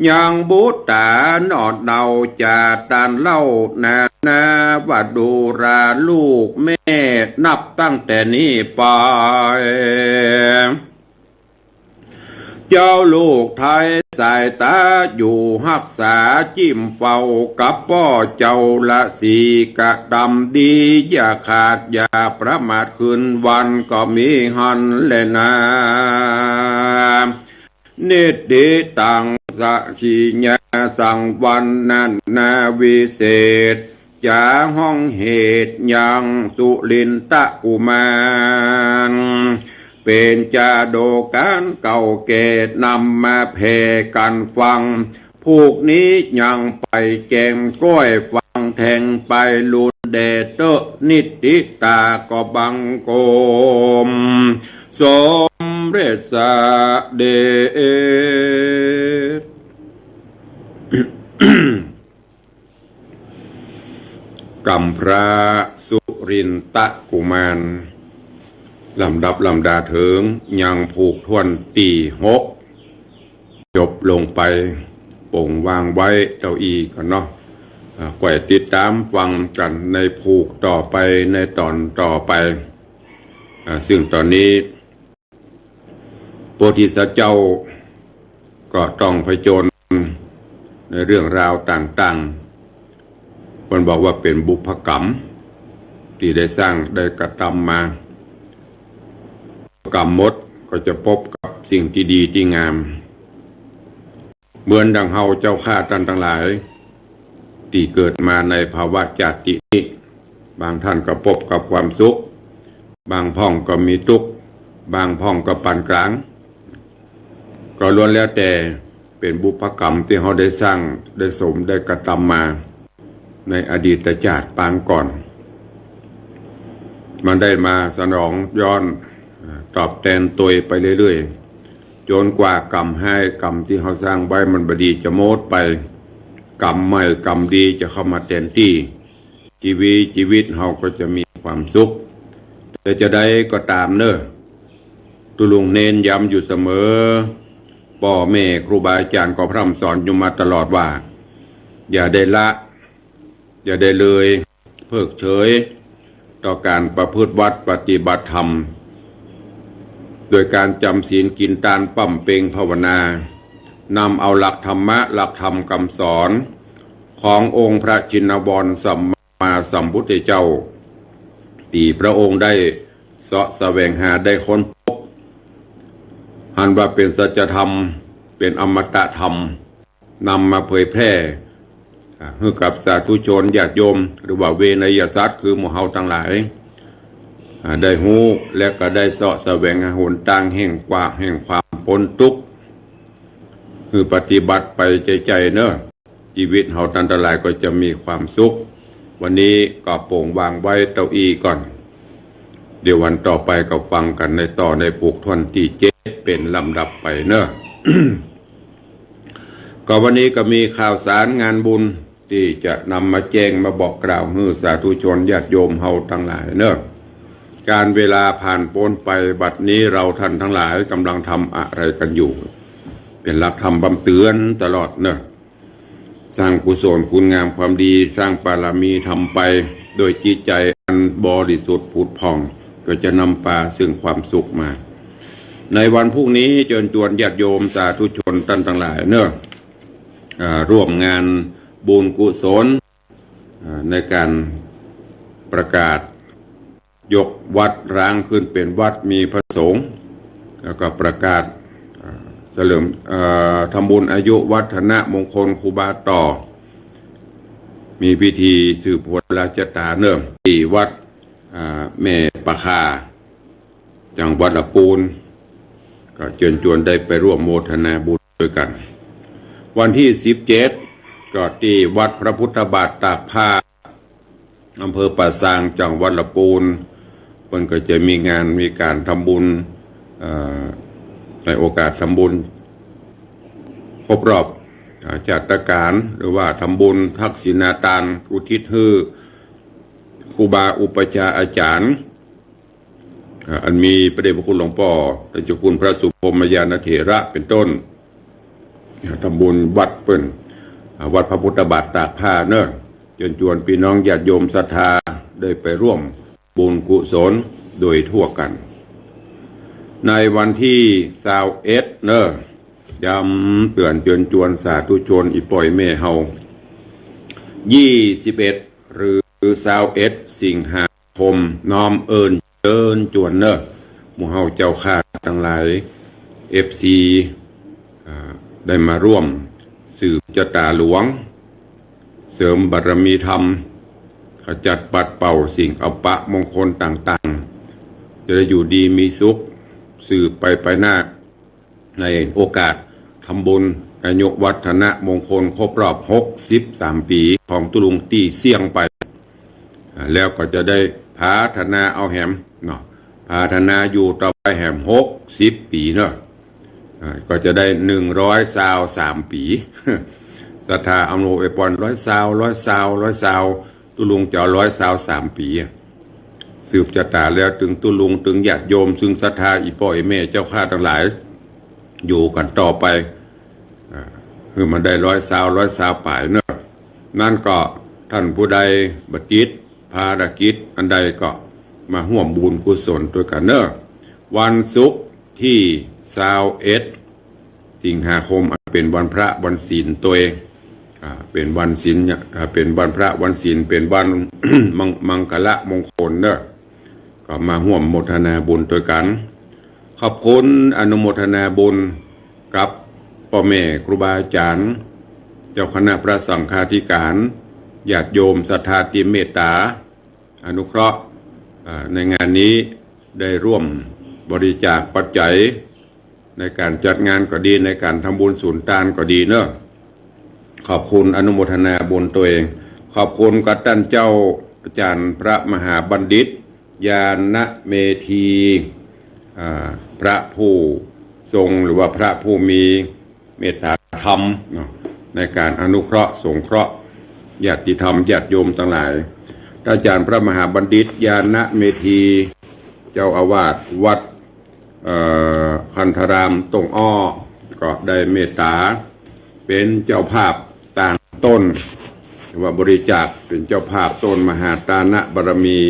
ยังบุตราหนอดเนาจ่าต้านเล่านา นาว่าดูราลูกแม่ นับตั้งแต่นี้ไป เจ้าลูกไท้สายต๋าอยู่ฮักษาจิ่มเฝ้ากับป้อเจ้าราศี กระตำดีอย่าขาดอย่าประมาท คืนวันก็มีหั้นแลนา นิทธิตังสักขิญญา สั่งวันนั้นนาวิเศษ จ๋าฮ้องเหตุยังสุรินทกุมาร เป๋นจาดกก๋านเก่าแก่นำมาแผ่กั๋นฟัง ผูกนี้ยังไปแจ้งก้อยฟังแทงไปลุนแด่เต๊อะ นิทธิตาก็บังคมสมเร็จเสด็จ กำพร้าสุรินทกุมาร ลำดับลำดาเถิงยังผูกถ้วนตี้หก จบลงไป ป๋งวางไว้เต้าอี้ก่อนเนาะ อ่า ก้อยติดต๋ามฟังกั๋นในผูกต่อไป ในต๋อนต่อไป อ่า ซึ่งต๋อนนี้ โพธิสัตว์เจ้าก็ต้องผจญในเรื่องราวต่างๆ เปิ้นบอกว่าเป๋นบุพกรรมตี้ได้สร้างได้กระตำมา กรรมหมดก็จะปบกับสิ่งตี้ดีตี้งาม เหมือนดังเฮาเจ้าข้าต้านตังหลาย ตี้เกิดมาในภาวะจาตินี้ บางต้านก็ปบกับความสุข บางพ่องก็มีตุ๊กข์ บางพ่องก็ปานก๋าง ก็ล้วนแล้วแต่เป๋นบุพกรรมตี้เฮาได้สร้าง ได้สม ได้กระตำมาในอดีตจาติปางก่อน มันได้มาสนองย้อน ตอบแตนตวยไปเรื่อยๆ จ๋นกว่ากรรมฮ้ายกรรมตี้เฮาสร้างไว้มันบ่ดีจะหมดไป กรรมใหม่กรรมดีจะเข้ามาแตนตี้ จีวี จีวิตเฮาก็จะมีความสุข แต่จะใดก็ต๋ามเน่อ ตุ๊ลุงเน้นย้ำอยู่เสมอ ป้อแม่ครูบาอาจ๋ารย์ก็พร่ำสอนอยู่มาตลอดว่า อย่าได้ละ อย่าได้เลย เพิกเฉย ต่อก๋านประพฤติวัตรปฏิบัติธรรม โดยก๋านจ๋ำศีลกิ๋นตานบำเพ็งภาวนานำเอาหลักธรรมะ หลักธรรมกำสอน ขององค์พระชินวรสัมมาสัมพุทธเจ้า ตี้พระองค์ได้เซาะแสวงหาได้ค้นพบ หันว่าเป๋นสัจธรรม เป๋นอมตะธรรม นำมาเผยแพร่ อ่า หื้อกับสาธุชนญาติโยม หรือว่าเวนยสัตว์คือหมู่เฮาตังหลาย อ่า ได้ฮู้และก็ได้เซาะแสวงหาหนตางแห่งกว่า แห่งความป๊นตุ๊กข์ หื้อปฏิบัติไปใจ๋ๆ เน่อ จีวิตเฮาตันตังหลายก็จะมีความสุข วันนี้ก็โป๋งวางไว้เต้าอี้ก่อน เดี๋ยววันต่อไปก็ฟังกั๋นในต่อในผูกถ้วนตี้เจ็ดเป๋นลำดับไปเน่อ ก็วันนี้ก็มีข่าวสารงานบุญตี้จะนำมาแจ้งมาบอกกล่าวหื้อสาธุชนญาติโยมเฮาตังหลายเน่อ ก๋านเวลาผ่านป๊นไป บัดนี้เราท่านตังหลายก่ำลังทำอะไรกั๋นอยู่ เป๋นหลักธรรมบำเตื๋อนตลอดเน่อ สร้างกุศลคุณงามความดี สร้างบารมีธรรมไป โดยจิตใจ๋อันบริสุทธิ์ผุดผ่อง ก็จะนำปาซึ่งความสุขมา ในวันพรุ่งนี้เจิญจวนญาติโยมสาธุชนตันตังหลายเน่อ อ่า ร่วมงานบุญกุศล อ่า ในก๋านประกาศ ยกวัดร้างขึ้นเป๋นวัดมีพระสงฆ์ แล้วก็ประกาศ อ่า เฉลิม เอ่อ ทำบุญอายุวัฒนมงคลครูบาต่อ มีพิธีสืบหนราชะต๋าเน่อ ตี้วัด อ่า แม่ปะคา จังหวัดละปูน ก็เจิญจวนได้ไปร่วมโมทนาบุญตวยกั๋น วันตี้สิบเจ็ด ก็ตี้วัดพระพุทธบาทตากผ้า อำเภอป่าซาง จังหวัดละปูน เปิ้นก็จะมีงานมีก๋านทำบุญ เอ่อ ในโอกาสทำบุญครบรอบ อ่า ชาตกาล หรือว่าทำบุญทักษิณาตานอุทิศหื้อครูบาอุปัชฌาย์อาจ๋ารย์ อ่า อันมีพระเดชพระคุณหลวงป้อ ท่านเจ้าคุณพระสุพรหมญาณเถระเป๋นต้น อ่า ทำบุญวัดเปิ้น อ่า วัดพระพุทธบาทตากผ้าเน่อ เจิญจวนปี้น้องญาติโยมศรัทธาได้ไปร่วมบุญกุศลโดยทั่วกั๋น ในวันตี้ซาวเอ็ดเน่อ ย้ำเตื๋อนเจิญจวนสาธุชนอี่ป้ออี่แม่เฮา ยี่สิบเอ็ด หรือซาวเอ็ด สิงหาคม น้อมเอิญเจิญจวนเน่อ หมู่เฮาเจ้าข้าตังหลาย เอฟซี อ่า ได้มาร่วมสืบจะต๋าหลวง เสริมบารมีธรรม ขจัดปัดเป่าสิ่งอัปมงคลต่างๆ จะได้อยู่ดีมีสุขสืบไปไปหน้า ในโอกาสทำบุญอายุวัฒนมงคลครบรอบหกสิบสามปี๋ของตุ๊ลุงตี้เสี้ยงไป อ่า แล้วก็จะได้ผาถนาเอาแหมเนาะ ผาถนาอยู่ต่อไปแหมหกสิบปี๋เนาะ อ่า ก็จะได้หนึ่งร้อยซาวสามปี๋ ศรัทธาอำนวยอวยปอนร้อยซาว ร้อยซาว ร้อยซาว ตุ๊ลุงจะเอาร้อยซาวสามปี๋ สืบจะต๋าแล้วตึงตุ๊ลุงตึงญาติโยม ซึ่งศรัทธาอี่ป้ออี่แม่เจ้าข้าตังหลาย อยู่กั๋นต่อไป อ่า หื้อมันได้ร้อยซาว ร้อยซาวป๋ายเน่อ นั้นก็ต้านผู้ใดบ่ติดภารกิจอันใดก็มาฮ่วมบุญกุศลตวยกั๋นเน่อ วันศุกร์ตี้ซาวเอ็ด สิงหาคม อันเป๋นวันพระวันศีลตวย อ่า เป๋นวันศีล อ่า เป๋นวันพระวันศีล เป๋นวัน มัง- มังคละมงคลเน่อ ก็มาฮ่วมโมทนาบุญตวยกั๋น ขอบคุณอนุโมทนาบุญกับป้อแม่ครูบาอาจ๋ารย์ เจ้าคณะพระสังฆาธิการ ญาติโยมศรัทธาตี้เมตต๋าอนุเคราะห์ อ่า ในงานนี้ได้ร่วม บริจาคปัจจัยในก๋านจัดงานก็ดี ในก๋านทำบุญสุนตานก็ดีเนาะ ขอบคุณอนุโมทนาบุญตวย ขอบคุณกับต้านเจ้าอาจ๋ารย์พระมหาบัณฑิต ญาณเมธี อ่า พระผู้ทรง หรือว่าพระผู้มีเมตตาธรรมเนาะ ในก๋านอนุเคราะห์สงเคราะห์ญาติธรรมญาติโยมตังหลาย ต้านอาจ๋ารย์พระมหาบัณฑิต ญาณเมธี เจ้าอาวาสวัด เอ่อ คันธารามต้งอ้อ ก็ได้เมตตาเป๋นเจ้าภาพตานต้น หรือว่าบริจาคเป๋นเจ้าภาพต้นมหาตานะบารมี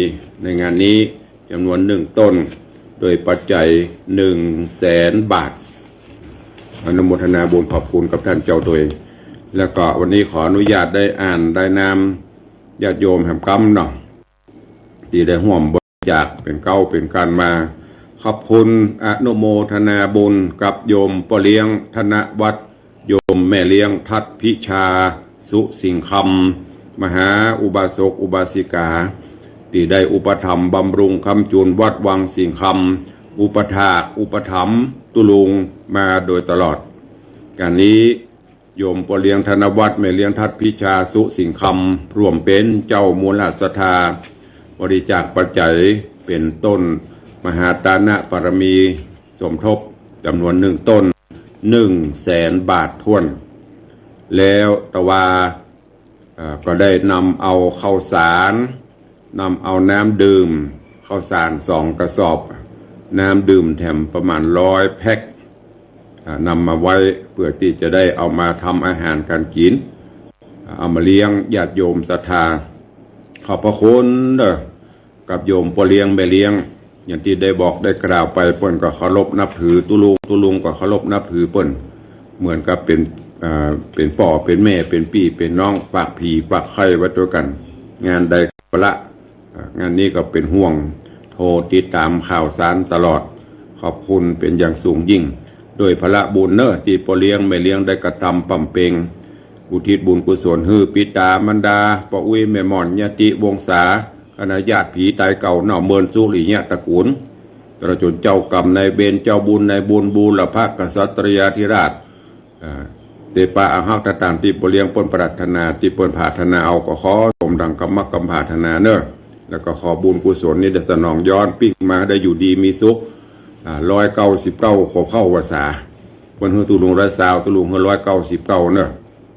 ในงานนี้จ๋ำนวนหนึ่งต้น โดยปัจจัยหนึ่งแสนบาท อนุโมทนาบุญขอบคุณกับต้านเจ้าตวย แล้วก็วันนี้ขออนุญาตได้อ่านรายนามญาติโยมแหมกำเนาะ ตี้ได้ฮ่วมบริจาคเป๋นเก๊าเป๋นกันมา ขอบคุณอนุโมทนาบุญกับโยมป้อเลี้ยงธนวัฒน์ โยมแม่เลี้ยงทัดพิชา สุสิงคำ มหาอุบาสกอุบาสิกา ตี้ได้อุปถัมภ์บำรุงค้ำจุนวัดวังสิงคำ อุปถากอุปถัมภ์ตุ๊ลุงมาโดยตลอด ก๋านนี้ โยมป้อเลี้ยงธนวัฒน์ แม่เลี้ยงทัดพิชา สุสิงคำ ร่วมเป๋นเจ้ามูลศรัทธา บริจาคปัจจัยเป๋นต้นมหาตานะบารมีสมทบจ๋ำนวนหนึ่งต้น หนึ่งแสนบาทถ้วน แล้วตะวา เอ่อ ก็ได้นำเอาข้าวสาร นำเอาน้ำดื่ม ข้าวสารสองกระสอบ น้ำดื่มแถมประมาณร้อยแพ็ค อ่า นำมาไว้เพื่อตี้จะได้เอามาทำอาหารก๋านกิ๋น อ่า เอามาเลี้ยงญาติโยมศรัทธา ขอบพระคุณเด้อ กับโยมป้อเลี้ยงแม่เลี้ยง อย่างตี้ได้บอกได้กล่าวไป เปิ้นก็เคารพนับถือตุ๊ลุง ตุ๊ลุงก็เคารพนับถือเปิ้น เหมือนกับเป๋น อ่า เป๋นป้อเป๋นแม่ เป๋นปี้เป๋นน้อง ปากผีปากไข้ว่าตวยกั๋น งานใดก็ละ อ่า งานนี้ก็เป๋นห่วง โทรติดต๋ามข่าวสารตลอด ขอบคุณเป๋นอย่างสูงยิ่ง โดยผละบุญเนาะ ตี้ป้อเลี้ยงแม่เลี้ยงได้กระตำบำเพ็ง อุทิศบุญกุศลหื้อปิต๋ามารดา ป้ออุ๊ยแม่หม่อน ญาติวงศา คณะญาติผีต๋ายเก่า เน่าเมินสุริยะตระกูล ตลอดจ๋นเจ้ากรรมนายเวร เจ้าบุญนายบุญ บูรพกษัตริยาธิราช อ่า เตปาอาหักต่างๆ ตี้ป้อเลี้ยงเปิ้นปรารถนา ตี้เปิ้นผาถนาเอา ก็ขอสมดังกำมักกำผาถนาเนาะ แล้วก็ขอบุญกุศลนี้ได้สนองย้อนปิ้งมาได้อยู่ดีมีสุข อ่า ร้อยเก้าสิบเก้า ขอเข้าพรรษา เปิ้นหื้อตุ๊ลุงร้อยซาว ตุ๊ลุงหื้อร้อยเก้าสิบเก้าเนาะ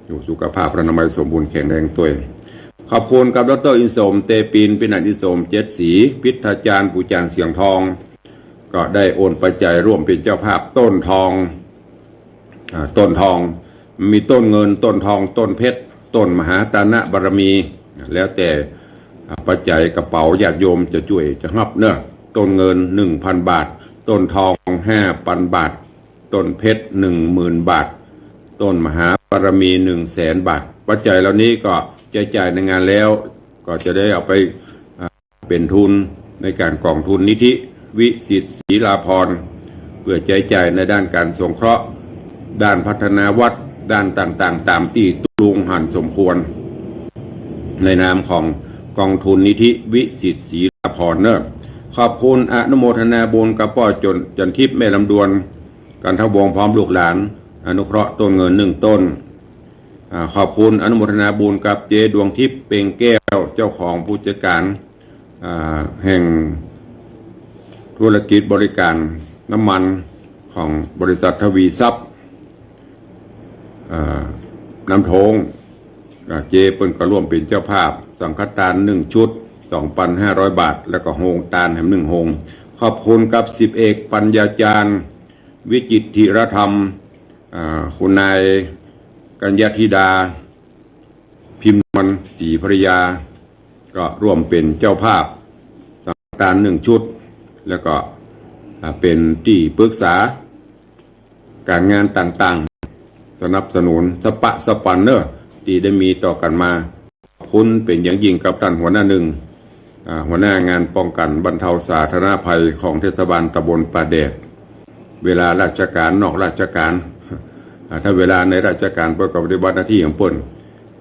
อยู่สุขภาพอนามัยสมบูรณ์แข็งแรงตวย ขอบคุณกับดอกเตอร์อินสม เตปิน ปินัสอินสม เจ็ดสี พิทยาจารย์ ปู่จารย์เสียงทอง ก็ได้โอนปัจจัยร่วมเป๋นเจ้าภาพต้นทอง อ่า ต้นทอง มีต้นเงิน ต้นทอง ต้นเพชร ต้นมหาตานะบารมี แล้วแต่ อ่า ปัจจัยกระเป๋าญาติโยมจะจ้วยจะฮับเนาะ ต้นเงินหนึ่งพันบาท ต้นทองห้าพันบาท ต้นเพชรหนึ่งหมื่นบาท ต้นมหาบารมีหนึ่งแสนบาท ปัจจัยเหล่านี้ก็ใจ๊จ่ายในงานแล้ว ก็จะได้เอาไป อ่า เป๋นทุนในก๋านก๋องทุนนิธิวิสิทธิ์ศรีลาภรณ์ เปื้อใจ๊จ่ายในด้านก๋านสงเคราะห์ ด้านพัฒนาวัด ด้านต่างๆ ต๋ามตี้ตุ๊ลุงหันสมควร ในนามของก๋องทุนนิธิวิสิทธิ์ศรีลาภรณ์เนาะ ขอบคุณอนุโมทนาบุญกับป้อจ๋น จันทิพย์ แม่ลำดวน กันทวงศ์ พร้อมลูกหลาน อนุเคราะห์ต้นเงินหนึ่งต้น อ่า ขอบคุณอนุโมทนาบุญกับเจ๊ดวงทิพย์ เปล่งแก้ว เจ้าของผู้จัดก๋าน อ่า แห่งธุรกิจบริการน้ำมันของบริษัททวีทรัพย์ อ่า น้ำโท้ง อ่า เจ๊เปิ้นก็ร่วมเป๋นเจ้าภาพ สังฆทานหนึ่งชุด สองพันห้าร้อยบาท แล้วก็โฮงตานแหมหนึ่งโฮง ขอบคุณกับสิบเอกปัญญาจารย์ วิจิตรธีรธรรม อ่า คุณนายกัญญาธิดา พิมพ์นวล ศรีภริยา ก็ร่วมเป๋นเจ้าภาพ สังฆทานหนึ่งชุด แล้วก็ อ่า เป๋นตี้ปรึกษาก๋านงานต่างๆ สนับสนุนสะปะสะปันเนาะ ตี้ได้มีต่อกั๋นมา ขอบคุณเป๋นอย่างยิ่งกับต้านหัวหน้านึ่ง อ่า หัวหน้างานป้องกั๋นบรรเทาสาธารณภัยของเทศบาลตำบลป่าแดด เวลาราชก๋าน นอกราชก๋าน อ่า ถ้าเวลาในราชก๋านเปิ้นก็ปฏิบัติหน้าตี้ของเปิ้น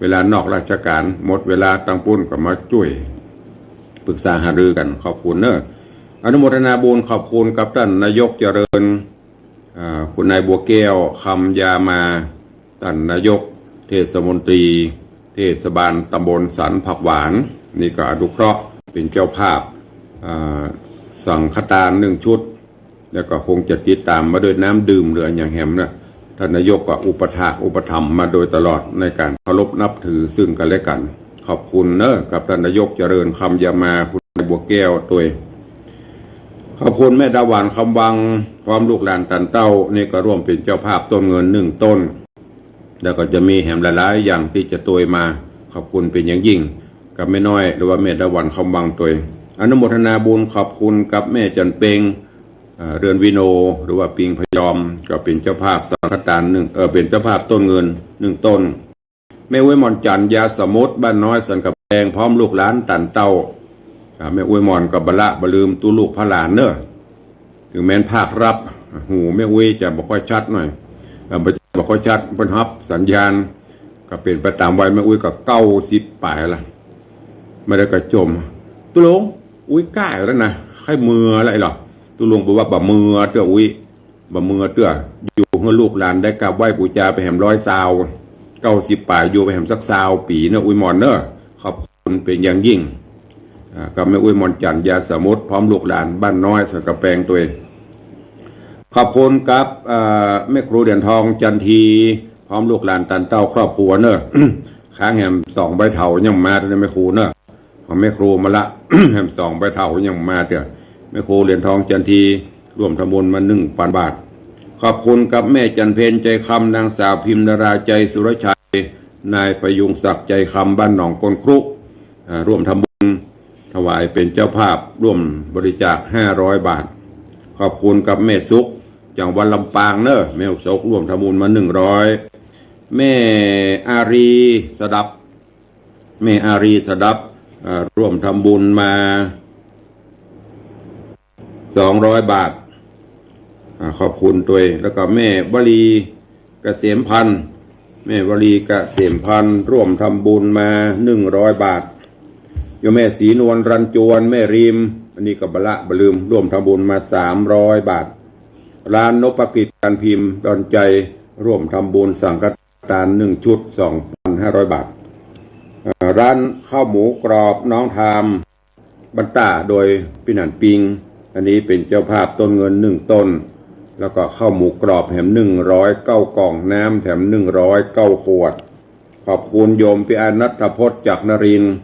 เวลานอกราชก๋าน หมดเวลาตางปุ้นก็มาจ้วยปรึกษาหารือกั๋น ขอบคุณเนาะ อนุโมทนาบุญขอบคุณกับต้านนายกเจริญ อ่า คุณนายบัวแก้ว คำยามา ต้านนายกเทศมนตรีเทศบาลตำบลสันผักหวาน นี่ก็อนุเคราะห์เป๋นเจ้าภาพ อ่า สังฆทานนึ่งชุด แล้วก็คงจะติดต๋ามมาด้วยน้ำดื่มหรืออะหยังแหมนะ ต้านนายกก็อุปถากอุปถัมภ์มาโดยตลอดในก๋านเคารพนับถือซึ่งกั๋นและกั๋น ขอบคุณเนอะ กับต้านนายกเจริญ คำยามา คุณนายบัวแก้วตวย ขอบคุณแม่ดาหวัน คำวัง พร้อมลูกหลานตันเต้า นี่ก็ร่วมเป๋นเจ้าภาพต้นเงินนึ่งต้น แล้วก็จะมีแหมหลายๆ อย่างตี้จะตวยมา ขอบคุณเป๋นอย่างยิ่ง กับแม่น้อย หรือว่าแม่ดาหวัน คำวังตวย อนุโมทนาบุญขอบคุณกับแม่จันเพ็ง เอ่อ เรือนวิโน หรือว่าปิงพยอม ก็เป๋นเจ้าภาพสังฆทานนึ่ง เอ่อ เป๋นเจ้าภาพต้นเงินนึ่งต้น แม่อุ๊ยหม่อนจันทร์ ยาสมุทร บ้านน้อยสันก๋ำแพง พร้อมลูกหลานตันเต้า อ่า แม่อุ๊ยหม่อนก็บ่ละบ่ลืมตุ๊ลูกพระหลานเนอะ เถิงแม้นภาครับ หูแม่อุ๊ยจะบ่ค่อยชัดหน่อย เอ่อ บ่ บ่ค่อยชัด เปิ้นฮับสัญญาณ ก็เป๋นไปต๋ามวัย แม่อุ๊ยก็เก้าสิบป๋ายละ บ่ได้กระจ่ม ตุ๊ลุง อุ๊ยแก่แล้วนะ ใค่เมือแล้วเหรอ ตุ๊ลุงบอกว่าบ่เมือเตื้ออุ๊ย บ่เมือเตื้อ อยู่เฮือลูกหลานได้กราบไหว้ปู๋จาไปแหมร้อยซาว เก้าสิบป๋าย อยู่ไปแหมสักซาวปี๋เนอะ อุ๊ยหม่อนเนอะ ขอบคุณเป๋นอย่างยิ่ง อ่า กับแม่อุ๊ยหม่อนจันทร์ ยาสมุทร พร้อมลูกหลาน บ้านน้อยสันก๋ำแพงตวย ขอบคุณกับ เอ่อ แม่ครูเหรียญทอง จันที พร้อมลูกหลานตันเต้าครอบครัวเนอะ ค้างแหมสองใบเถายังบ่มาเตื้อแม่ครูเนอะ ของแม่ครูมาละ แหมสองใบเถายังบ่มาเตื้อ แม่ครูเหรียญทอง จันที ร่วมทำบุญมานึ่งปันบาท ขอบคุณกับแม่จันเพ็ญ ใจคำ นางสาวพิมนารา ใจสุรชัย นายประยุงศักดิ์ ใจคำ บ้านหนองก้นครุ อ่า ร่วมทำบุญถวายเป๋นเจ้าภาพ ร่วมบริจาคห้าร้อยบาท ขอบคุณกับแม่สุข จังหวัดลำปางเนอะ แม่สุขร่วมทำบุญมานึ่งร้อย แม่อารีสดับ แม่อารีสดับ เอ่อ ร่วมทำบุญมา สองร้อยบาท อ่า ขอบคุณตวย แล้วก็แม่วลีเกษมพันธ์ แม่วลีเกษมพันธ์ ร่วมทำบุญมา นึ่งร้อยบาท โยมแม่ศรีนวล รัญจวน แม่ริม อันนี้ก็บ่ละบ่ลืม ร่วมทำบุญมา สามร้อยบาท ร้านนพกิจการพิมพ์ดอนใจ ร่วมทำบุญสังฆทานนึ่งชุด สองปันห้าร้อยบาท เอ่อ ร้านข้าวหมูกรอบน้องทาม บ้านต้า โดยปี้หนานปิง อันนี้เป๋นเจ้าภาพต้นเงินนึ่งต้น แล้วก็ข้าวหมูกรอบแหมนึ่งร้อยเก้ากล่อง น้ำแถมนึ่งร้อยเก้าขวด ขอบคุณโยมปี้อ้ายณัฐพจน์ จากนรินทร์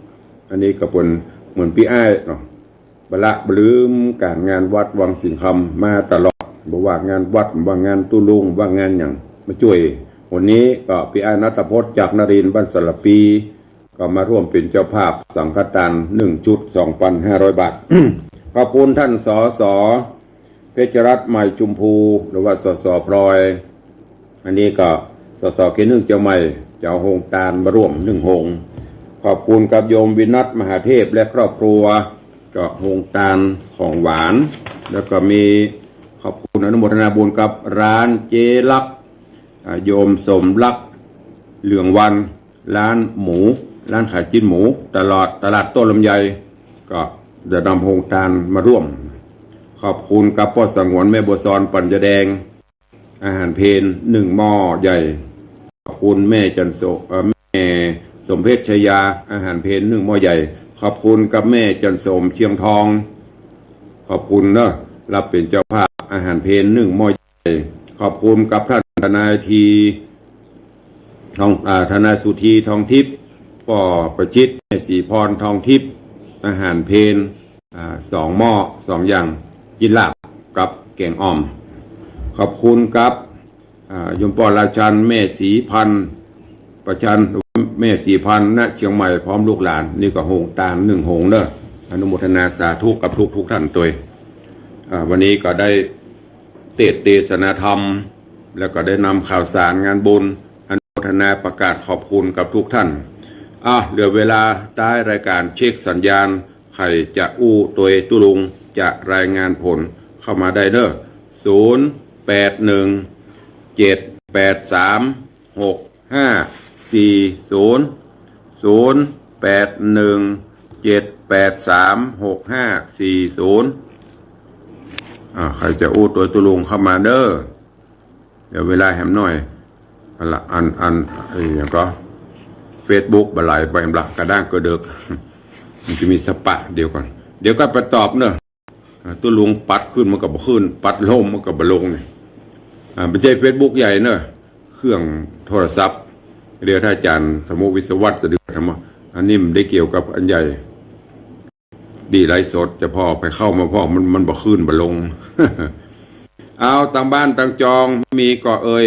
อันนี้ก็เป๋นเหมือนปี้อ้ายเนาะ บ่ละบ่ลืมก๋านงานวัดวังสิงห์คำมาตลอด บ่ว่างานวัด บ่ว่างานตุ๊ลุง บ่ว่างานหยัง มาจ้วย วันนี้ก็ปี้อ้ายณัฐพจน์ จากนรินทร์ บ้านสะหละปี ก็มาร่วมเป๋นเจ้าภาพสังฆทานนึ่งชุด สองปันห้าร้อยบาท ขอบคุณต้าน สส เพชรรัตน์ ใหม่ชุมภู หรือว่า สส พลอย อันนี้ก็ สส เขตนึ่งเจียงใหม่ จะเอาโฮงตานมาร่วมนึ่งโฮง ขอบคุณกับโยมวินัส มหาเทพ และครอบครัว ก็โฮงตานของหวาน แล้วก็มีขอบคุณอนุโมทนาบุญกับร้านเจ๊ลักษณ์ อ่า โยมสมรัก เหลืองวัน ร้านหมู ร้านขายจิ๊นหมู ตลาด ตลาดต้นลำไย ก็จะนำโฮงตานมาร่วม ขอบคุณกับป้อสงวน แม่บัวซอน ปั๋นยาแดง อาหารเพลนึ่งหม้อใหญ่ ขอบคุณแม่จันโส เอ่อ แม่สมเพชรชยา อาหารเพลนึ่งหม้อใหญ่ ขอบคุณกับแม่จันโสม เชียงทอง ขอบคุณเนอะ รับเป๋นเจ้าภาพอาหารเพลนึ่งหม้อใหญ่ ขอบคุณกับต้านทนายที ทอง อ่า ทนายสุธี ทองทิพย์ ป้อประชิต แม่ศรีพร ทองทิพย์ อาหารเพล อ่า สองหม้อ สองอย่าง จิ๊นลาบกับแก๋งอ่อม ขอบคุณกับ อ่า โยมป้อราชัน แม่ศรีพันธ์ ประชัน แม่ศรีพันธ์ ณ เชียงใหม่ พร้อมลูกหลาน นี่ก็โฮงตานนึ่งโฮงเนอะ อนุโมทนาสาธุกับทุกๆ ต้านตวย อ่า วันนี้ก็ได้ เตสน์เตสนาธรรม แล้วก็ได้นำข่าวสารงานบุญ อนุโมทนาประกาศขอบคุณกับทุกท่าน อ่ะ เหลือเวลาท้ายรายการเช็คสัญญาณ ใผจะอู้ตวยตุ๊ลุง จะรายงานผลเข้ามาได้เนอะ ศูนย์ แปด หนึ่ง เจ็ด แปด สาม หก ห้า สี่ ศูนย์ ศูนย์ แปด หนึ่ง เจ็ด แปด สาม หก ห้า สี่ ศูนย์ อ่า ใผจะอู้ตวยตุ๊ลุงเข้ามาเน่อ เดี๋ยวเวลาแหมหน้อย อันละ อัน อัน ไอ้หยังก็ เฟซบุ๊กบ่ไหลไปแหมละ กระด้างกระเดิก มันจะมีสปะ เดี๋ยวก่อน เดี๋ยวก็ไปตอบเน่อ อ่า ตุ๊ลุงปัดขึ้นมันก็บ่ขึ้น ปัดลงมันก็บ่ลงเนี่ย อ่า บ่ใจ้เฟซบุ๊กใหญ่เน่อ เครื่องโทรศัพท์ เดี๋ยวถ้าอาจารย์สมุวิศวัตจะเดือดทำไม อันนี้มันได้เกี่ยวกับอันใหญ่ ดีไลฟ์สดจะพอไปเข้ามาพอมัน มันบ่ขึ้นบ่ลง เอา ตังบ้านตังจองมีก่อเอ่ย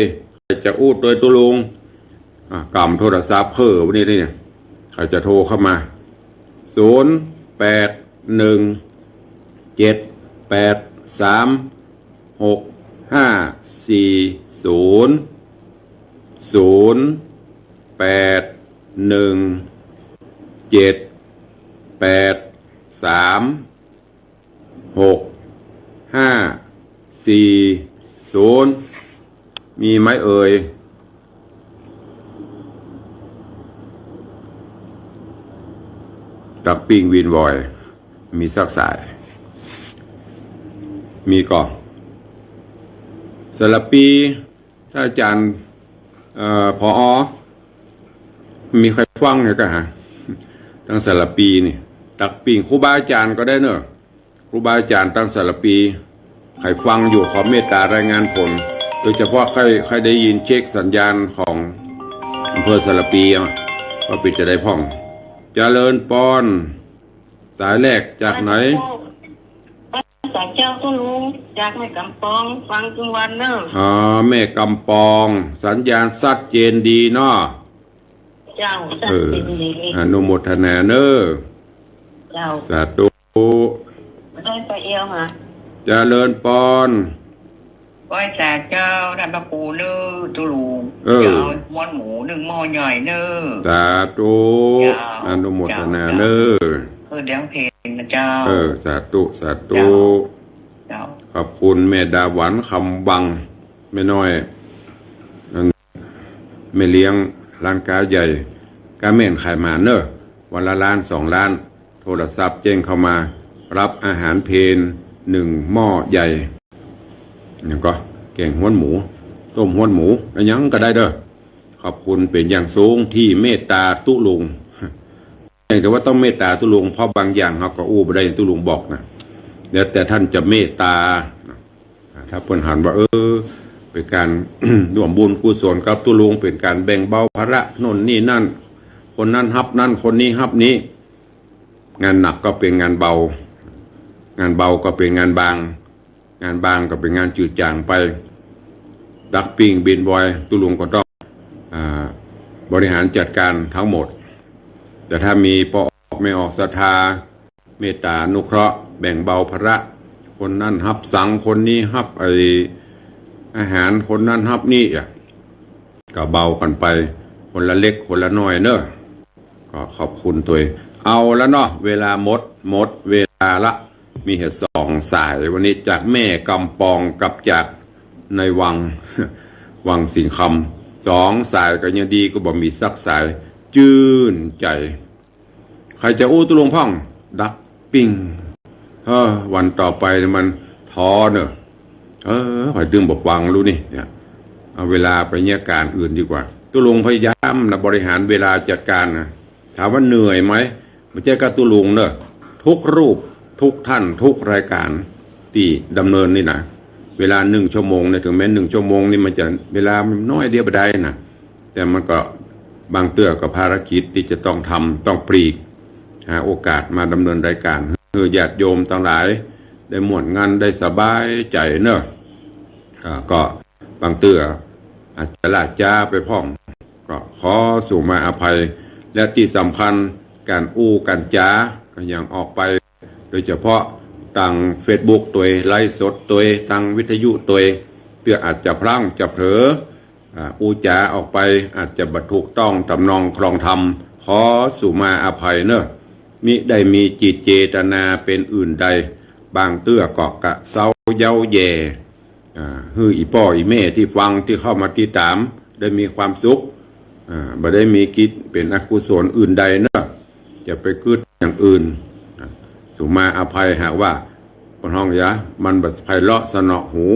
จะอู้ตวยตุ๊ลุง อ่ะ กำโทรศัพท์เผลอวันนี้เนี่ย ใผจะโทรเข้ามา ศูนย์แปดหนึ่งเจ็ดแปดสามหกห้าสี่ศูนย์ ศูนย์แปดหนึ่งเจ็ดแปดสามหกห้าสี่ศูนย์ มีไหมเอ่ย ตั๊กปิ้งวีนวอย มีสักสาย มีก่อ สารภี ถ้าอาจารย์ เอ่อ ผอ มีใผฟังเนี่ยก็หา ตังสารภีนี่ ตั๊กปิ้งครูบาอาจารย์ก็ได้เน่อ ครูบาอาจารย์ตังสารภี ใผฟังอยู่ขอเมตตารายงานผล โดยเฉพาะใผ ใผได้ยินเช็คสัญญาณของอำเภอสารภีอะ ว่าเป๋นจะใดพ่อง เจริญปอน สายแรกจากไหน จากเจ้าตุ๊ลุง จากแม่กำปอง ฟังตึงวันเน่อ อ๋อ แม่กำปอง สัญญาณชัดเจนดีเนาะ เจ้า เออ ชัดเจนดี อนุโมทนาเน่อ เจ้า สาธุ ได้ไปเอวหา เจริญปอน ไหว้สาเจ้า ต้านพระครูเน่อ ตุ๊ลุง เออ เจ้า ฮ้วนหมูนึ่งหม้อใหญ่เน่อ สาธุ เจ้า อนุโมทนาเน่อ เจ้า เออ เลี้ยงเพลนะเจ้า เออ สาธุ สาธุ เจ้า เจ้า ขอบคุณแม่ดาหวัน คำวัง แม่น้อย แม่เลี้ยงร้านก๊าใหญ่ ก๊าแม่นขายหมานเน่อ วันละล้านสองล้าน โทรศัพท์แจ้งเข้ามา รับอาหารเพลนึ่งหม้อใหญ่ แล้วก็แกงฮ้วนหมู ต้มฮ้วนหมู อะหยังก็ได้เด้อ ขอบคุณเป๋นอย่างสูงตี้เมตตาตุ๊ลุง แต่ว่าต้องเมตตาตุ๊ลุง เพราะบางอย่างเฮาก็อู้บ่ได้ ตุ๊ลุงบอกนะ แล้วแต่ท่านจะเมตตา อ่า ถ้าเปิ้นหันว่า เออ เป๋นก๋าน ร่วมบุญกุศลกับตุ๊ลุง เป๋นก๋านแบ่งเบาภาระโน่นนี่นั่น คนนั้นฮับนั้น คนนี้ฮับนี้ งานหนักก็เป๋นงานเบา งานเบาก็เป๋นงานบาง งานบางก็เป๋นงานจืดจ่างไป ตั๊กปิ้งวีนวอย ตุ๊ลุงก็ต้อง อ่า บริหารจัดการทั้งหมด แต่ถ้ามีป้อออกแม่ออกศรัทธา เมตตาอนุเคราะห์ แบ่งเบาภาระ คนนั้นฮับสัง คนนี้ฮับไอ้อาหาร คนนั้นฮับนี่อะ ก็เบากั๋นไป คนละเล็กคนละน้อยเน่อ ก็ขอบคุณตวย เอาละเนาะ เวลาหมด หมดเวลาละ มีแค่สองสายวันนี้ จากแม่กำปองกับจากนายวัง วังสิงห์คำ สองสายก็ยังดี ก็บ่มีสักสาย จื้นใจ๋ ใผจะอู้ตุ๊ลุงพ่อง ตั๊กปิ้ง เออ วันต่อไปมันท้อเน่อ เออ ใผตึงบ่ฟังลูกนี่ เนี่ย เอาเวลาไปเยียะก๋านอื่นดีกว่า ตุ๊ลุงพยายามนะ บริหารเวลาจัดการนะ ถามว่าเหนื่อยไหม บ่ใจ้ก้าตุ๊ลุงเน่อ ทุกรูป ทุกท่าน ทุกรายก๋านตี้ดำเนินนี่นะ เวลานึ่งชั่วโมงเนี่ย เถิงแม้นึ่งชั่วโมงนี่มันจะเวลามันน้อยเดียวบ่ได้นะ แต่มันก็บางเตื้อก็ภารกิจตี้จะต้องทำ ต้องปลีก หาโอกาสมาดำเนินรายก๋าน หื้อญาติโยมตังหลายได้ม่วนงัน ได้สบายใจ๋เน่อ อ่า ก็บางเตื้ออาจจะล่าจ๊าไปพ่อง ก็ขอสุมาอภัย และตี้สำคัญ ก๋านอู้ก๋านจ๋า อย่างออกไป โดยเฉพาะตางเฟซบุ๊กตวย ไลฟ์สดตวย ตางวิทยุตวย เตื้ออาจจะพลั้งจะเผลอ อ่า อู้จ๋าออกไปอาจจะบ่ถูกต้องต๋ามนองคลองธรรม ขอสุมาอภัยเน่อ มิได้มีจิตเจตนาเป๋นอื่นใด บางเตื้อก็กะเซ้าเย้าแย่ อ่า หื้ออี่ป้ออี่แม่ตี้ฟังตี้เข้ามาติดต๋ามได้มีความสุข อ่า บ่ได้มีกิจเป๋นอกุศลอื่นใดเน่อ จะไปกึ๊ดอย่างอื่น อ่า สุมาอภัยหากว่า คนฮ้องยะ มันบ่ไพเราะสนอหู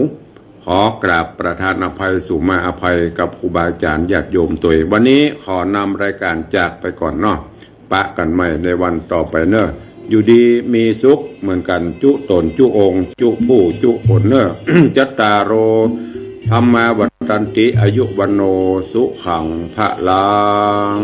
ขอกราบประทานอภัย สุมาอภัยกับครูบาอาจ๋ารย์ญาติโยมตวย วันนี้ขอนำรายการจากไปก่อนเนาะ ปะกั๋นใหม่ในวันต่อไปเน่อ อยู่ดีมีสุขเหมือนกั๋น จุ๊ต๋นจุ๊องค์ จุ๊ผู้จุ๊คนเน่อ จัตตาโร ธัมมา วัฑันติ อายุ วัณโณ สุขัง พลัง